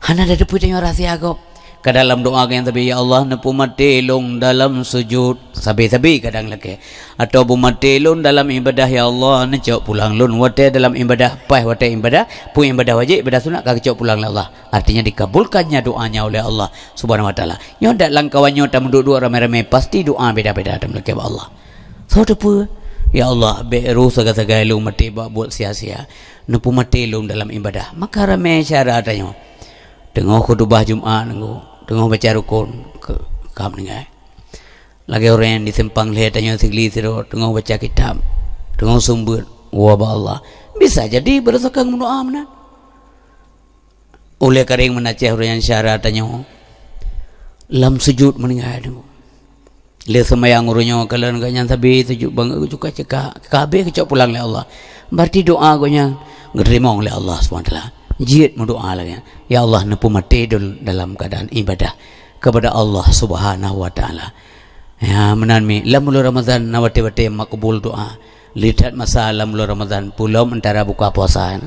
Hana tateupeue tanyoe rahsia gob. Kadang lam doa gobnyan sabe, "Ya Allah, neupeumaté lôn dalam sujud." Sabe-sabe kadang lakèe. Atau, "Peumaté lôn dalam ibadah, ya Allah, neucok pulang lôn watèe dalam ibadah." Paih watèe ibadah, peue ibadah wajéb, ibadah sunat ka geucok pulang lé Allah. Artinya dikabulkannya doanya oleh Allah Subhanahu wa Taala. Nyoe dak lam kawan nyoe tameuduek-duek ramé-ramé, pasti doa beda-beda tameulakèe bak Allah. Soe teupeue? Ya Allah, bèk roh sagai-sagai lôn maté bak buet sia-sia. Neupeumaté lôn dalam ibadah. Maka ramé syedara tanyoe. Teungoh khutubah Jumat nunggu, teungoh baca rukon, ke-, ka meuninggai. Lagèe ureueng nyang di simpang lhèe tanyoe sigli sidroe, teungoh baca kitab, teungoh seumeubeuet, woe bak Allah. Bisa jadi beureusakang meudoa meunan. Ulèe karéng meunacèh ureueng nyang syedara tanyoe lam sujud meuninggai nunggu. Lé seumayang uroe nyoe kalon gobnyan sabe sujud bangai geucuka ceuka, ka habéh geucok pulang lé Allah. Berarti doa gobnyan geuteurimong lé Allah Subhanahu wa Taala. Jeuet meudoa lagèe nyan, "Ya Allah, neupeumaté lôn dalam keuadaan ibadah kepada Allah Subhanahu wa Taala." Ya, meunan mi, lam buleuen Ramadhan na watèe-watèe makbul doa. Lé that masa lam buleuen Ramadhan, peulom antara buka puasa.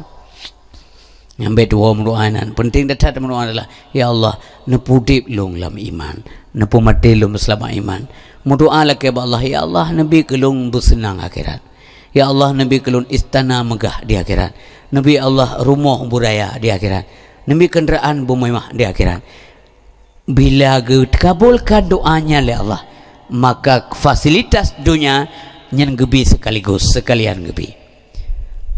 Nyang bèk tuwoe meudoa nyan. Penting that-that meudoa adalah, "Ya Allah, neupeudép lôn lam iman, neupeumaté lôn beuseulamat iman." Meudoa lakèe bak Allah, "Ya Allah, neubi keu lôn beuseunang akhirat. Ya Allah, neubi keu lôn istana meugah di akhirat. Neubi, ya Allah, rumoh beuraya di akhirat. Neubi keundaraan beumewah di akhirat." Bila geukabulkan doa nyan lé Allah, maka fasilitas donya nyan geubi sekaligus, sekalian geubi.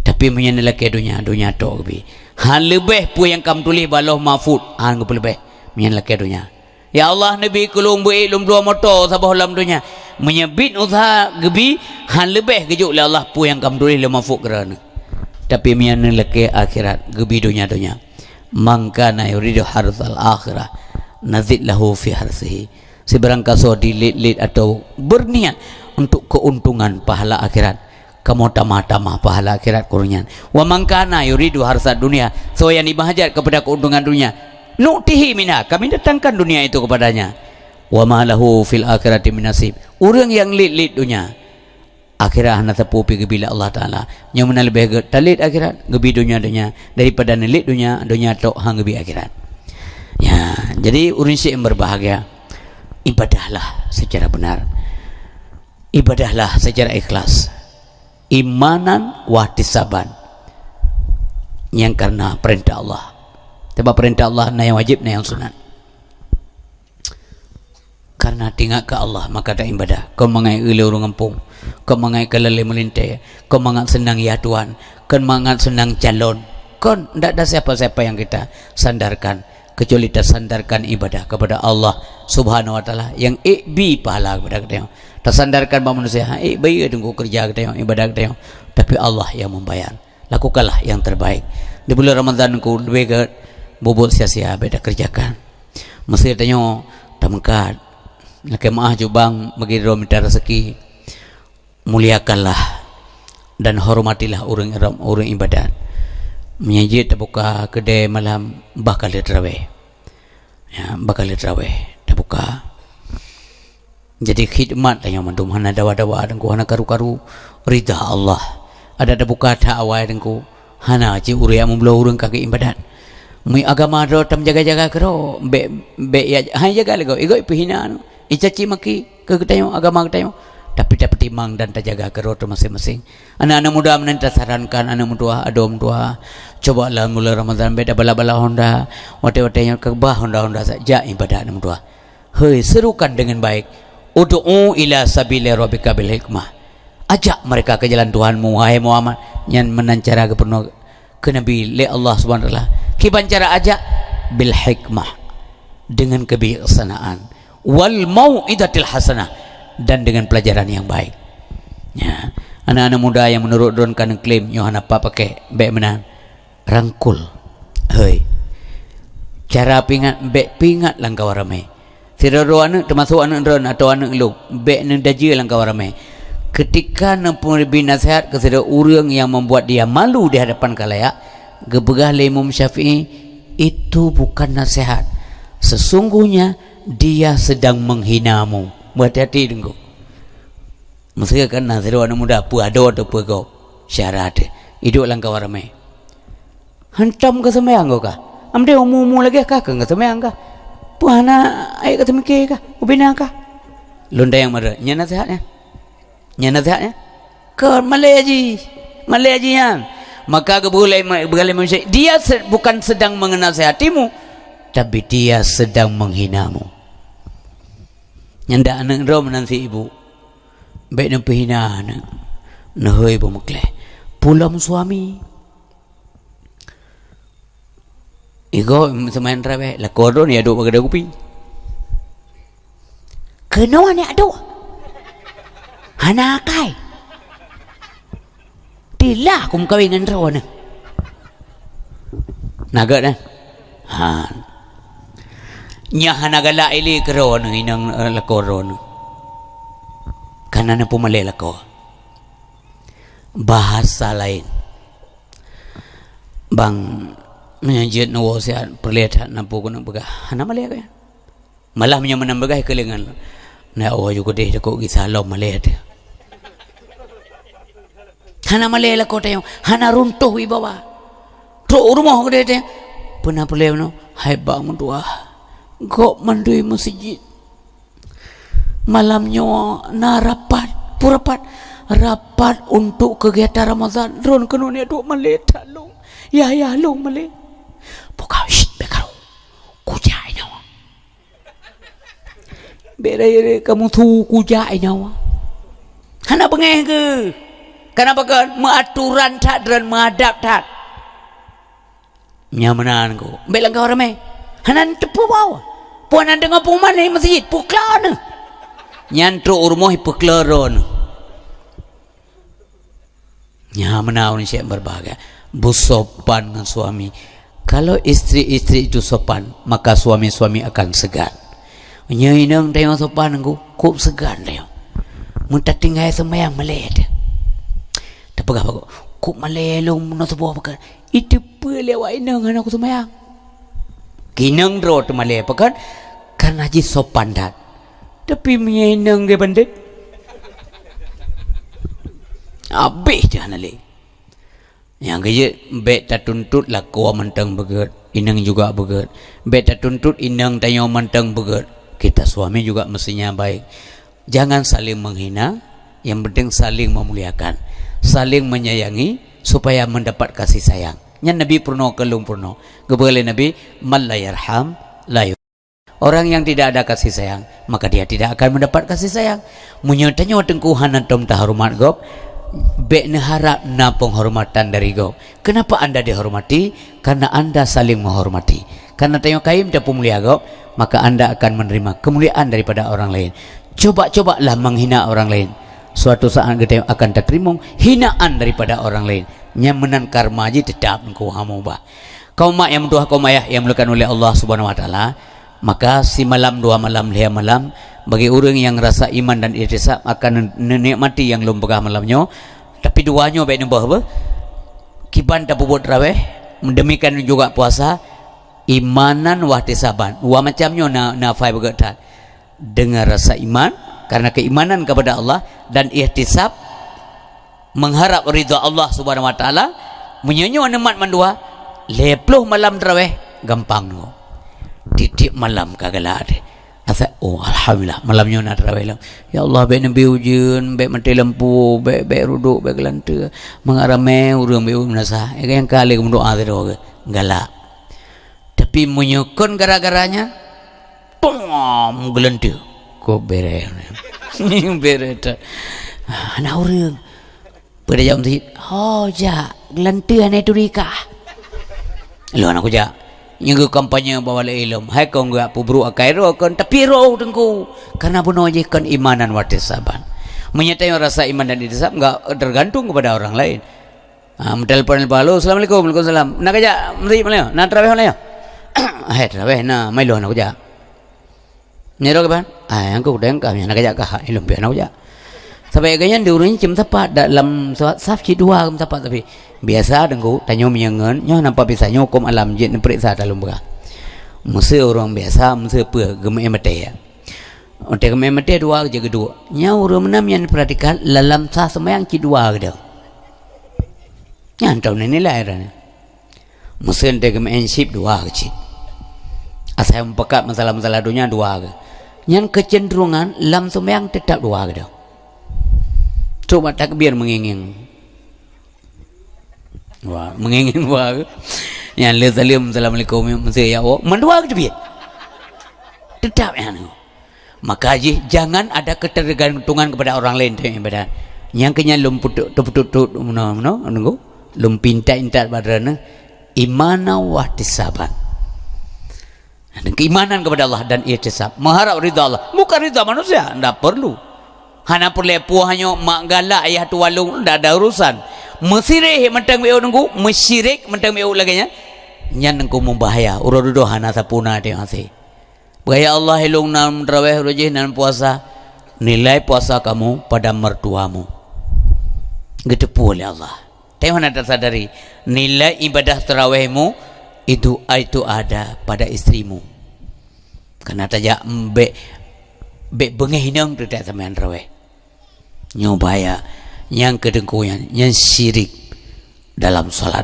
Tapi meunyoe neulakèe donya, donya tok geubi. Han leubeh peue nyang ka meutuléh bak Lauh Mahfuz, han geupeuleubeh meunyoe neulakèe donya. "Ya Allah, neubi keu lôn beuék lôn bloe moto saboh lam donya." Meunyoe biet useuha geubi, han leubeh geujok lé Allah peue nyang ka meutuléh Lauh Mahfuz keu droeneuh. Tapi meunyoe neulakèe akhirat, geubi donya-donya. "Man kana yuridu harsal akhirah nazid lahu fi harsihi." Sibarang kasoe dilét-lét atau berniat untuk keuntungan pahala akhirat, kamoe tamah-tamah pahala akhirat keu ureueng nyan. "Wa man kana yuridu harsad dunya," soe nyang jimeuhajat kepada keuntungan dunia, "nu'tihi minha," kami datangkan dunia itu kepadanya. "Wa ma lahu fil akhirati min nasib," ureueng nyang lét-lét donya, Akhirat hana sapeue pih geubi lé Allah Taala. Nyoe meunan leubeh gét talét akhirat, geubi donya-donya, daripada neulet donya, donya tok han geubi akhirat. Ya, jadi ureuëng syiek yang berbahagia, ibadahlah secara benar. Ibadahlah secara ikhlas. Imanan wahtisaban. Nyang karena perintah Allah. Sebab perintah Allah na nyang wajib, na nyang sunat. Karena teuingat keu Allah, maka taibadah. Kon mangat eu lé ureuëng gampông, kon mangat kalon lé meulintée, kon mangat seunang ya tuan, kon mangat seunang calon. Kon, ndak ada siapa-siapa yang kita sandarkan, kecuali tasandarkan ibadah kepada Allah Subhanahu wa Taala yang ék bi pahala kepada geutanyoe. Tasandarkan bak manusia, ha, ék bayeue teungku keureuja geutanyoe, ibadah geutanyoe, tapi Allah yang membayar. Lakukanlah yang terbaik. Di bulan Ramadhan ku leubeh gét bubuet sia-sia, bék takeureujakan. Meusé tanyoe tameukat, lakée meuáh jubang bagi droe mita raseuki, muliakanlah dan hormatilah ureuëng, ureuëng ibadat. Meunyo jeuet tabuka keudée malam, bah ka lheueh trawéh. Ya, bah ka lheueh trawéh tabuka. Jadi khidmat tanyoe mandum hana dawa-dawa teungku, hana karu-karu, ridha Allah. Adak tabuka that awai teungku, hana cit ureuëng meubloe ureuëng ka geuibadat. Meu agama droe tameujaga-jaga keudroe, bék, bék ya, hai jaga lé gob, igob ipeuhina, icaci maki keu geutanyoe, agama geutanyoe. Tapi tapeutimang dan tajaga keudroe teuh maséng-maséng. Aneuk-aneuk muda meunan tasarankan, aneuk meutuah, adoe meutuah, cuba lam buleuen Ramadhan bék tabala-bala honda, watée-watée nyan keubah honda-honda sa, jak ibadat aneuk meutuah. Hei, serukan dengan baik, "Ud'u ila sabili rabbika bil hikmah." Ajak mereka ke jalan Tuhanmu, wahai Muhammad. Nyan meunan cara geupeurunoe keu Nabi lé Allah Subhanahu wa Taala. Kiban cara ajak? Bil hikmah, dengan kebijaksanaan, wal mau'izatil hasanah, dan dengan pelajaran yang baik. Ya, aneuk-aneuk muda nyang meunurot droe ka neuklaim nyoe hana pat pakék, bék meunan. Rangkul. Hei. Cara peuingat, bék peuingat lam kawan ramé. Sidroe-droe aneuk, teumasok aneuk droe atawa aneuk lôn, bék neudajeue lam kawan ramé. Ketika neupeubri naseuhat keu sidroe ureuëng nyang membuat dia malu di hadapan khalayak, geupeugah lé Imam Syafi'i, "Itu bukan nasihat. Sesungguhnya dia sedang menghinamu." Beuhati-hati teungku. Meusé kan na sidroe aneuk muda, peue adoe teuh peue gob, syara teuh, iduek lam kawan ramé. Hantom ka seumayang goe kah? Amdé umu-umu lagée kah keu ka seumayang kah? Peue hana ék ka teumike kah? Ubina kah? Lôn tanyong meureue, nyan naseuhat nyan? Nyan naseuhat nyan? Kon malée jih, malée jih nyan. Maka geupeugah lé, geupeugah lé manusia, "Dia se-, bukan sedang menasihatimu, tapi dia sedang menghinamu." Nyan dak aneuk droe meunan si ibu. Bék neupeuhina aneuk. Neuhôi beumeukleh. Pulom suami. Igob seumayang trawéh, lakoe droe ya duek bak keudè kupi. Keunoe nyak duek. Hana akai. Tilah kumeukawen ngon droeneuh. Na gét, eh? Ha. Nyan hana galak ilée keu droeneuh, inong, eh, lakoe droeneuh. Kana neupeumalée lakoe. Bahasa laén. Bang, meunyoe jeuet neuwoe siat, peureulée that na peue keuneuk peugah. Hana malée keu nyan. Malah meunyoe meunan beugah keulingan, na woe ju keudeh takot gisa lom malée teuh. Hana malée lakoe tanyoe, hana runtoh wibawa. Trok u rumoh keudeh teuh, peuna peureulée meunoe, hai bang meutuah, gob mandum meuseujid. Malam nyoe na rapat, peue rapat? Rapat untuk kegiatan Ramadan. Droen keunoe nyak duek malée that lôn. Yah, yah lôn malée. Peugah, "Syit, bék karu. Kujak inoe." Bék rayeuk-rayeuk kamoe su kujak inoe. Hana beungéh keuh. Kana pakon meuaturan that droen, meuadab that. Nyan meunan keuh. Bék lam kawan ramé. Hana neuteupeue bau. Peue hana deungoe pengumuman di meuseujid, peuklo neuh. Nyan trok u rumoh ipeuklo droeneuh. Nyan meunan ureuëng syek berbahagia. Beusopan ngon suami. Kalau istri-istri itu sopan, maka suami-suami akan segan. Nyoe inong tanyoe sopan ngon kueb segan tanyoe. Meutatinggai seumayang malée teuh. Tapeugah bak gob, "Kueb malée lôn meunoe suboh pakat." Iteupeue lé awak inong hana kuseumayang. Keu inong droe teumalée pakat, kana jih sopan that. Tapi meunyoe inong geuh bandét, Habéh teuh hana lé. Nyang keujeuet, bék tatuntut lakoe mantong beugét, inong juga beugét. Bék tatuntut inong tanyoe mantong beugét. Kita suami juga mestinya baik. Jangan saling menghina, yang penting saling memuliakan, saling menyayangi supaya mendapat kasih sayang. Nyan Nabi peurunoe keu lôn peurunoe. Geupeugah lé Nabi, "Man la yarham, la yu-," Orang yang tidak ada kasih sayang, maka dia tidak akan mendapat kasih sayang. Meunyoe tanyoe teungku hana tom tahoreumat gob, bék neuharab na penghormatan dari gob. Kenapa anda dihormati? Karena anda saling menghormati. Karena tanyoe kayém tapeumulia gob, maka anda akan menerima kemuliaan daripada orang lain. Coba-cobalah menghina orang lain. Suatu saat geutanyoe akan tateurimong hinaan daripada orang lain. Nyang meunan karma jih teutab ngon hamo bah. Kaum mak nyang meutuah, kaum ayah nyang dimuliakan oleh Allah Subhanahu Wa Taala, maka simalam, dua malam, lhèe malam, bagi ureuëng nyang rasa iman dan ihtisab akan neunikmati nyang lôn peugah malam nyoe. Tapi dua nyoe bék neuboh beuh. Kiban tapeubuet tarawih, demikian juga puasa, imanan wahtisaban. Dua macam nyoe na, na fai beugét that. Dengan rasa iman, karena keimanan kepada Allah, dan ihtisab, mengharap ridha Allah Subhanahu Wa Taala. Meunyoe nyoe neumat mandua, lhèe ploh malam tarawih gampang nyoe. Tiep-tiep malam ka galak deh. Asai, oh, alhamdulillah, malam nyoe na tarawih lom. Ya Allah, bék neubi ujeuen, bék maté lampu, bék, bék rudok, bék geulanteue. Mangat ramé ureuëng bék meunasah. Eh, nyang ka lé meudoa sidroe, galak. Tapi meunyoe kon gara-gara nyan, pom, geulanteue. Kok béré. Béré that. Ah, hana ureuëng. Pada jaweueb meuseujid, "Ho, jak, geulanteue hana turi kah?" Lôn hana kujak. Nyang geukampanye bahwa lé ilom, hai kon geupeubruek akai droe kon, tapi roh teungku. Karena bunoe jih kon imanan wahtisaban. Meunyoe tanyoe rasa iman dan ihtisab, enggak tergantung kepada orang lain. Ha, meutelepon-telepon, "Halo, assalamualaikum." "Waalaikumsalam." "Na kajak meuseujid malam nyoe? Na tarawih malam nyoe?" "Hai, tarawih na, malam nyoe na kujak." "Nyoe droe kiban?" "Ah, nyang keu udeng ka, na kajak kah?" "Ilom pian na kujak." Sabab gobnyan di ureuëng cit meusapat, dalam sa-, saf cit dua meusapat, tapi biasa teungku, tanyoe meunyoe ngon, nyoe nampak biasa nyoe huköm alam jeuet neupeuriksa dalam beurah. Meuseu ureuëng biasa, meuseu peue geumeu'en maté. Watèe geumeu'en maté dua jeuet geuduek. Nyan ureuëng meunan nyang perhatikan, lam sa seumayang cit dua geuduek. Nyan tahu nilai dah. Meuseu teuh geumeu'en syiek dua keuh cit. Asai meupakat masalah-masalah donya dua keuh. Nyan keucenderungan lam seumayang teutap dua keuh. Trok bak takbir meungieng-ngieng. Wah, meungieng-ngieng dua keuh. Nyan lheueh saleuem, "Assalamualaikum," meuseu ya, oh, mandua keuh teubiet. Teutap nyan. Maka jih jangan ada ketergantungan kepada orang lain dalam ibadat. Nyang keu nyan lôn peutu-, teupeutut-tut meunoe-meunoe, nunggu. Lôn pinta-intat bak droeneuh, imanan wahtisaban. Dan keimanan kepada Allah dan ihtisab, mengharap ridha Allah, bukan ridha manusia, ndak perlu. Hana peureulée puih nyoe mak galak ayah tuha lôn, ndak ada urusan. Meusirih mantong miôk nunggu, meusyirik mantong miôk lagée nyan. Nyan nunggu meubahaya, uroe dudoe hana sapeue na teuh hase. Beuya Allah, ilôn na meuteraweh, uroe jih na puasa. Nilai puasa kamu pada mertuamu. Geuteupeue lé Allah. Tapi hana tasadari, nilai ibadah terawehmu itu, itu ada pada istrimu. Karena tajak bék, bék beungéh inong teuh tajak seumayang teraweh. Nyoe bahaya. Nyang keudua nyan, nyan syirik dalam salat.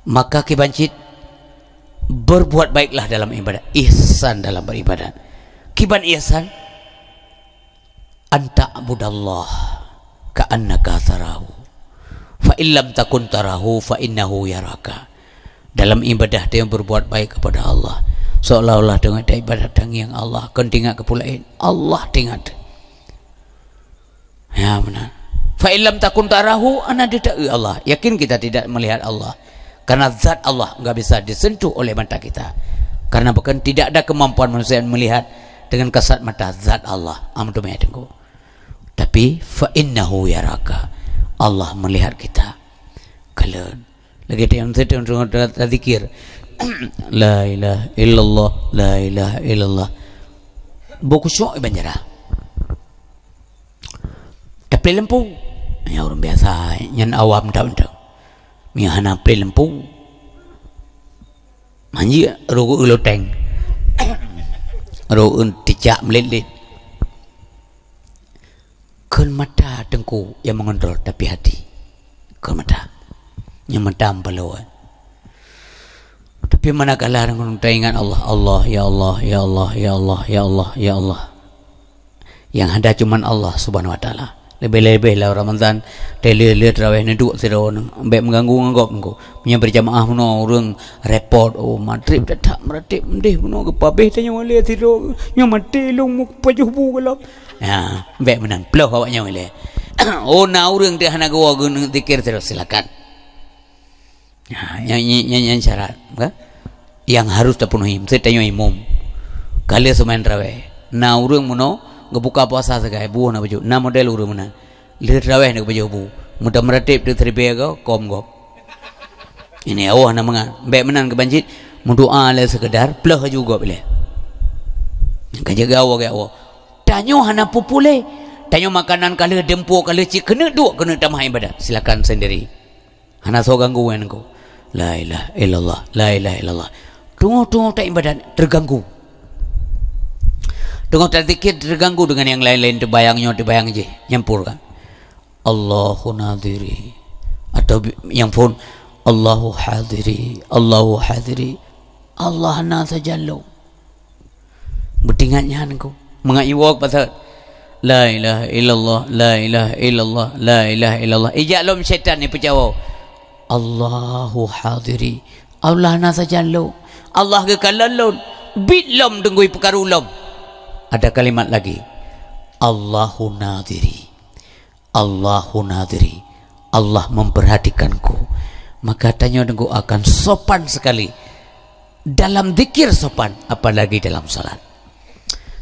Maka kiban cit berbuat baiklah dalam ibadat, ihsan dalam beribadat. Kiban ihsan, an ta'budallah ka'annaka tarahu. Fa illam takun tarahu fa innahu yaraka. Dalam ibadah tanyoe berbuat baik kepada Allah, seolah-olah tanyoe ibadat tangieng Allah, kon teuingat keu peue laén, Allah teuingat. Ya, benar. Fa illam takun tarahu, hana ditaeu Allah. Yakin kita tidak melihat Allah. Karena zat Allah enggak bisa disentuh oleh mata kita. Karena bahkan tidak ada kemampuan manusia melihat dengan kasat mata zat Allah. Am tu maya tengok. Tapi fa innahu yaraka. Allah melihat kita. Kalon. Lagée tiang teuntang tazikir. La ilaha illallah, la ilaha illallah. Beu khusyuk iban jara. Taplé lampu. Nyan ureuëng biasa, nyan awam that-that. Meunyo hana plé lampu. Hanjeuet roh loteng. Roh teucak meulet-let. Kon mata Teungku nyang meungontrol, tapi hati. Kon mata. Nyang mata meupaloe. Tapi manakala ureuëng taingat Allah, Allah, ya Allah, ya Allah, ya Allah, ya Allah, ya Allah. Nyang ada cuman Allah Subhanahu Wa Taala. Leubeh-leubeh lam Ramadhan, teuh lheueh-lheueh taraweh neuduek sidroe, bék meuganggu ngon gob Teungku. Meunyoe beujamaah bunoe ureuëng repot, oh, magrib that-that meuratéb, meudeh bunoe geupabeh tanyoe lé sidroe, nyoe maté lôn meupajoh bu gohlom. Ya, bék meunan, ploh awak nyoe lé. Oh, na ureuëng teuh hana geuwoe geuneuk zikir sidroe, silakan. Ha, nyan, nyan, nyan, nyan syarat, kan? Nyang harus tapeunuhi, miseu tanyoe imum. Ka lheueh seumayang taraweh. Na ureuëng meunoe geubuka puasa sagai, bu hana pajoh. Na model ureuëng meunan. Lheueh taraweh na geupajoh bu. Meutameuratib teuh siribèe goe, kom gob. Ini Allah na mangat. Bék meunan keuban cit, meudoa lé seukeudar, ploh laju gob ilèe. Ka jaga Allah, ya Allah. Tanyoe hana peue-peue lé. Tanyoe makanan ka lheueh, deumpue ka lheueh, cit keuneuk duek, keuneuk tamah ibadat. Silakan sendiri. Hana soe ganggu ngon Teungku. La ilaha illallah, la ilaha illallah. Teungoh-teungoh taibadat, teuganggu. Teungoh tazikir, teuganggu deungon nyang laén-laén, teubayang nyoe, teubayang jih, nyampur kan. Allahu nadhiri. Atau bi-, nyang phon, Allahu hadhiri, Allahu hadhiri. Allah na sajan lôn. Beutingat nyan Teungku. Mangat iwoe pasal, "La ilaha illallah, la ilaha illallah, la ilaha illallah." Ijak lom syaitan ipeucawo. "Allahu hadhiri." Allah na sajan lôn. Allah geukalon lôn. Biet lom Teungku, ipeukaru lom. Ada kalimat lagi. "Allahu nadhiri." Allahu nadhiri, Allah memperhatikanku. Maka tanyoe Teungku akan sopan sekali. Dalam zikir sopan, apalagi dalam salat.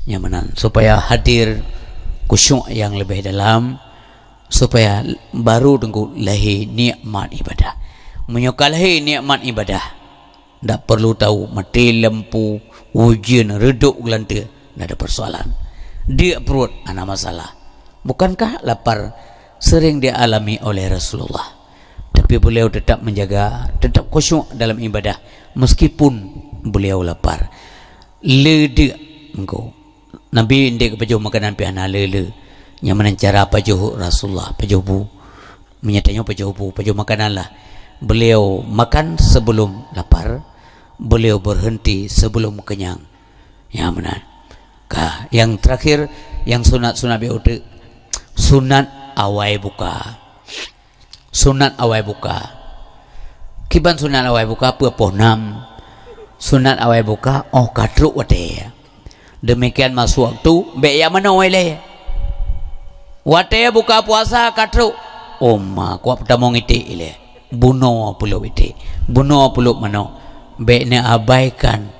Nyang meunan, supaya hadir khusyuk nyang leubeh dalam, supaya baru Teungku lahé nikmat ibadah. Meunyoe ka lahé nikmat ibadah, ndak perlu tahu, maté lampu, ujeuen, reudok geulanteue, ndak ada persoalan. Diek pruet, hana masalah. Bukankah lapar sering dialami oleh Rasulullah? Tapi beliau tetap menjaga, tetap khusyuk dalam ibadah, meskipun beliau lapar. Le diek Teungku. Nabi ndék geupajoh makanan pih hana le-le. Nyang meunan cara pajoh Rasulullah, pajoh bu. Meunyoe tanyoe pajoh bu, pajoh makanan lah. Beliau makan sebelum lapar, beliau berhenti sebelum kenyang. Nyang meunan. Ka, nyang terakhir, nyang sunat-sunat biôh teuk. Sunat awai buka. Sunat awai buka. Kiban sunat awai buka, peue poh nam. Sunat awai buka, óh ka trok watèe. Demikian masuk waktu, bèk jak manoe ilèe. Watèe buka puasa ka trok. Oma, kuat peutamong iték ilèe. Bunoe peuleuk iték. Bunoe peuleuk manoe. Bèk neuabaikan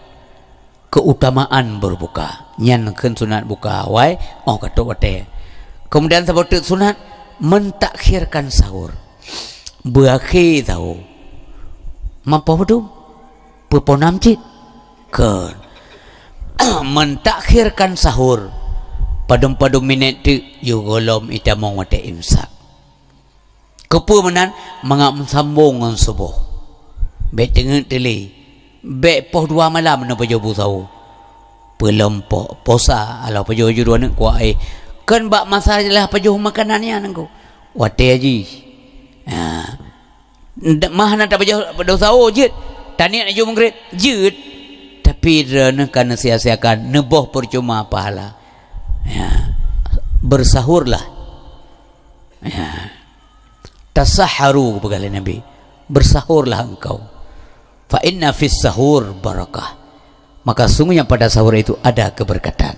keutamaan berbuka. Nyan kheun sunat buka awai, óh ka trok watèe. Kemudian saboh teuk sunat, mentakhirkan sahur. Beuakhé sahur. Mampu beudum? Peupoh nam cit? Kheun. Mentakhirkan sahur. Padum-padum minèt teuk, yôh gohlom itamong watèe imsak. Keupeue meunan? Mangat meusambong ngon suboh. Bèk teungeut teulé. Bèk poh dua malam neupajoh bu sahô. Peulom poh, posa, alah pajoh ju dua neuk kuah, eh. Kon bak masalah pajoh makanan nyan Teungku. Watèe jih. Ha. Ndak mah hana tapajoh, pajoh sahô jeuet. Taniet laju meugreb, jeuet. Tapi droeneuh ka neusia-siakan, neuboh peucuma pahala. Ya. Bersahurlah. Ya. Tasahharu, geupeugah lé Nabi, "Bersahurlah engkau. Fa inna fis sahur barakah." Maka sungguhnya pada sahur itu ada keberkatan.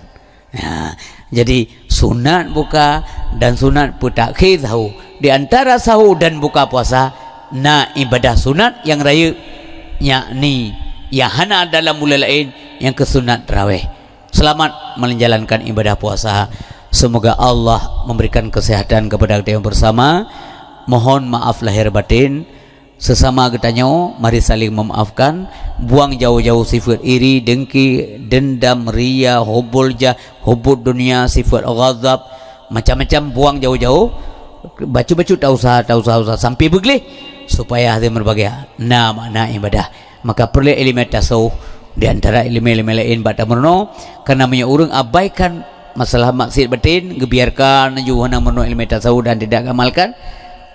Ya, jadi sunat buka dan sunat peutakhir sahur. Di antara sahur dan buka puasa, na ibadah sunat nyang rayeuk, yakni nyang hana dalam buleuen laén, nyang keuh sunat taraweh. Selamat menjalankan ibadah puasa. Semoga Allah memberikan kesehatan kepada kita bersama. Mohon maaf lahir batin. Sesama geutanyoe, mari saling memaafkan. Buang jauh-jauh sifat iri, dengki, dendam, ria, hubul jah, hubud dunia, sifat ghadab, macam-macam buang jauh-jauh. Bacut-bacut tak usah, tak usah, usah sampai beugléh, supaya hati berbahagia. Na makna ibadah. Maka peureulèe ileumèe tasawuf di antara ileumèe-ileumèe laén bak tameurunoe, karena meunyoe ureueng abaikan masalah maksiat batin, geubiarkan laju hana meurunoe ileumèe tasawuf dan tidak geuamalkan.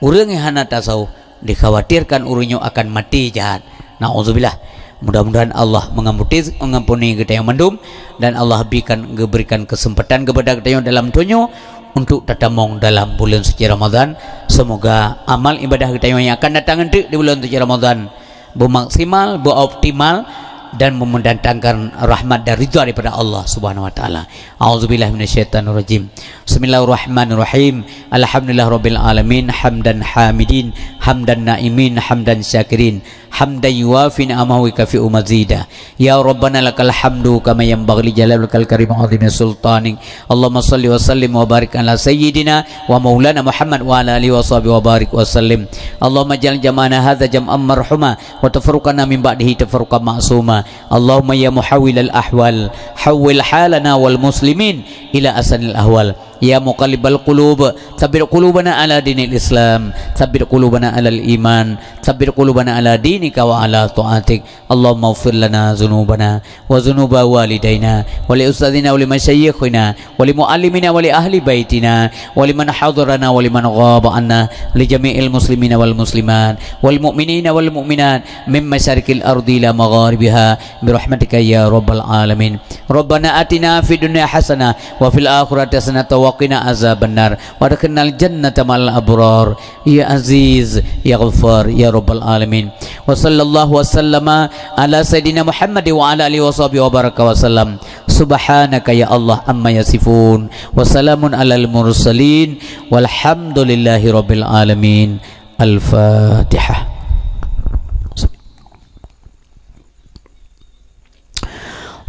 Ureuëng nyang hana tasawuf, dikhawatirkan ureuëng nyoe akan maté jahat. Na'udzubillah. Mudah-mudahan Allah mengampuni, mengampuni geutanyoe mandum, dan Allah berikan, geuberikan kesempatan kepada geutanyoe dalam donya untuk tatamong dalam bulan suci Ramadan. Semoga amal ibadah geutanyoe nyang akan datang nanti di bulan suci Ramadan beumaksimal, beuoptimal, dan mendatangkan rahmat dan ridha daripada Allah Subhanahu wa Taala. A'udzubillahi minasyaitonirrajim. Bismillahirrahmanirrahim. Alhamdulillahirabbil alamin, hamdan hamidin, hamdan naimin, hamdan syakirin, hamdan yuwafi ni'amahu wa yukafi'u mazida. Ya Rabbana lakal hamdu kama yanbaghi li jalali wajhikal karim wa 'azimi sultanik. Allahumma shalli wa sallim wa barik ala sayyidina wa maulana Muhammad wa ala alihi wa sahbihi wa barik wa sallim. Allahumma ja'al jam'ana hadza jam'an marhuma wa tafarruqana min ba'dihi tafarruqan ma'suma. Allahumma ya muhawwilal ahwal, hawwil halana wal muslimin ila ahsanil ahwal. Ya muqallibal qulub, tsabbit qulubana ala dinil Islam, tsabbit qulubana alal iman, tsabbit qulubana ala dinika wa ala taatik. Allahumma ighfir lana dzunubana wa dzunuba walidaina wa li ustadzina wa li masyayikhina wa li muallimina wa li ahli baitina wa liman hadarana wa liman ghaba anna, li jami'il muslimina wal muslimat, wal mu'minina wal mu'minat, min masyariqil ardi ila magharibiha, bi rahmatika ya rabbal alamin. Rabbana atina fid dunya hasanah wa fil akhirati hasanah wa qina azabannar. Wa adkhilnal jannata ma'al abrar. Ya Aziz, ya Ghaffar, ya Rabbal Alamin. Wa sallallahu wa sallama ala Sayyidina Muhammad wa ala alihi wa sahbihi wa baraka wa sallam. Subhanaka ya Allah amma yasifun. Wa salamun alal mursalin. Walhamdulillahi Rabbil Alamin. Al-Fatihah.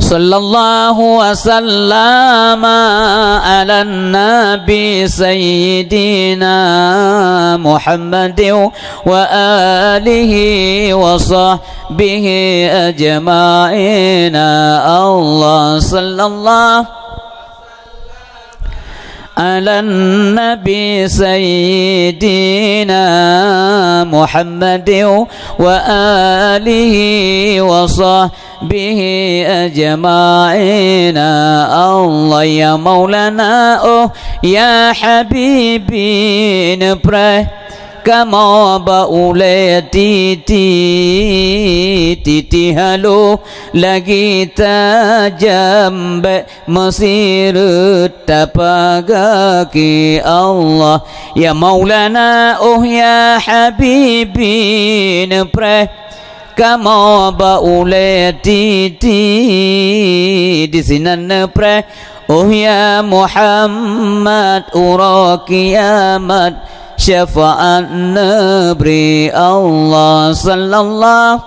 Sallallahu wa sallama ala nabi sayyidina Muhammadin wa alihi wa sahbihi ajma'in. Allah sallallahu ala nabi sayyidina Muhammadin wa alihi wa sahbihi ajma'in. Allah ya maulana, oh ya habibi, neupreh kamoe bak ulèe titi, titi halôh lagi tajam, bèk meusireut tapaga keu Allah. Ya maulana, oh ya habibi, neupreh kamoe bak ulèe titi, disinan neupreh, oh ya Muhammad, uroe kiamat syafaat neubri. Allah sallallahu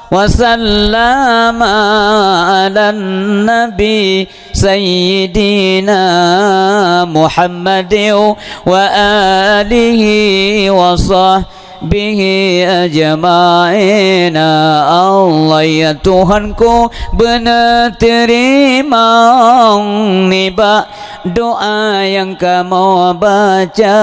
wa sallama ala nabi sayyidina Muhammadin wa alihi wa sahbihi ajma'in. Allah ya Tuhanku, beuneuteurima nibak doa nyang kamoe baca,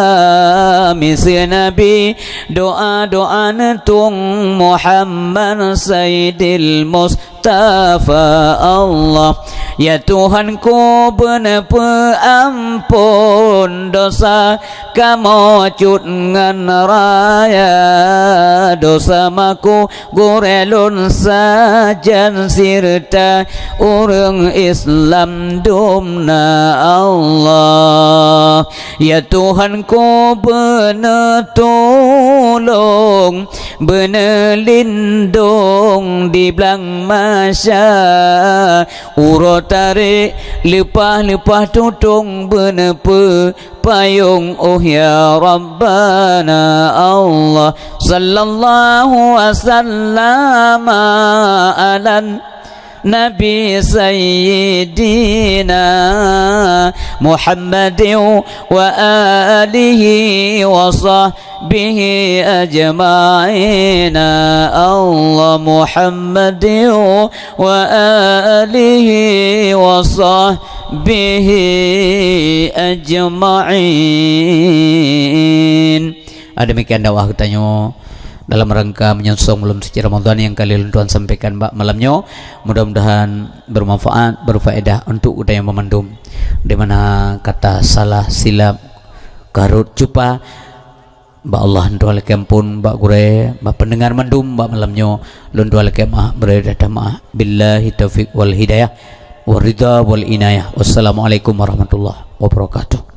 miseue Nabi, doa-doa neutueng Muhammad Saidil Mustafa. Allah ya Tuhanku, beuneupeuampon dosa kamoe cut ngon raya, dosa makruh gurèe lôn sajan sirta ureueng Islam dum na. Allah ya Tuhanku, beuneutulông, beuneulindông di blang masa, uroe tarek leupah-leupah tutông, beuneupeu payông, oh ya Rabbana. Allah sallallahu wa sallama ala nabi sayyidina Muhammadin wa alihi wa sahbihi ajma'in. Allah Muhammadin wa alihi wa sahbihi ajma'in. Ah, demikian dakwah geutanyoe. Dalam rangka meunyongsong buleuen suci Ramadhan nyang ka lheueh lôn tuan sampaikan bak malam nyoe, mudah-mudahan bermanfaat, berfaedah untuk geutanyoe banmandum. Di mana kata salah, silap, karot, cupa, bak Allah lôn tuan lakée ampon, bak gurée, bak pendengar mandum bak malam nyoe, lôn tuan lakée maah, bri dada maah. Billahi taufiq wal hidayah, waridha wal inayah. Wassalamualaikum warahmatullahi wabarakatuh.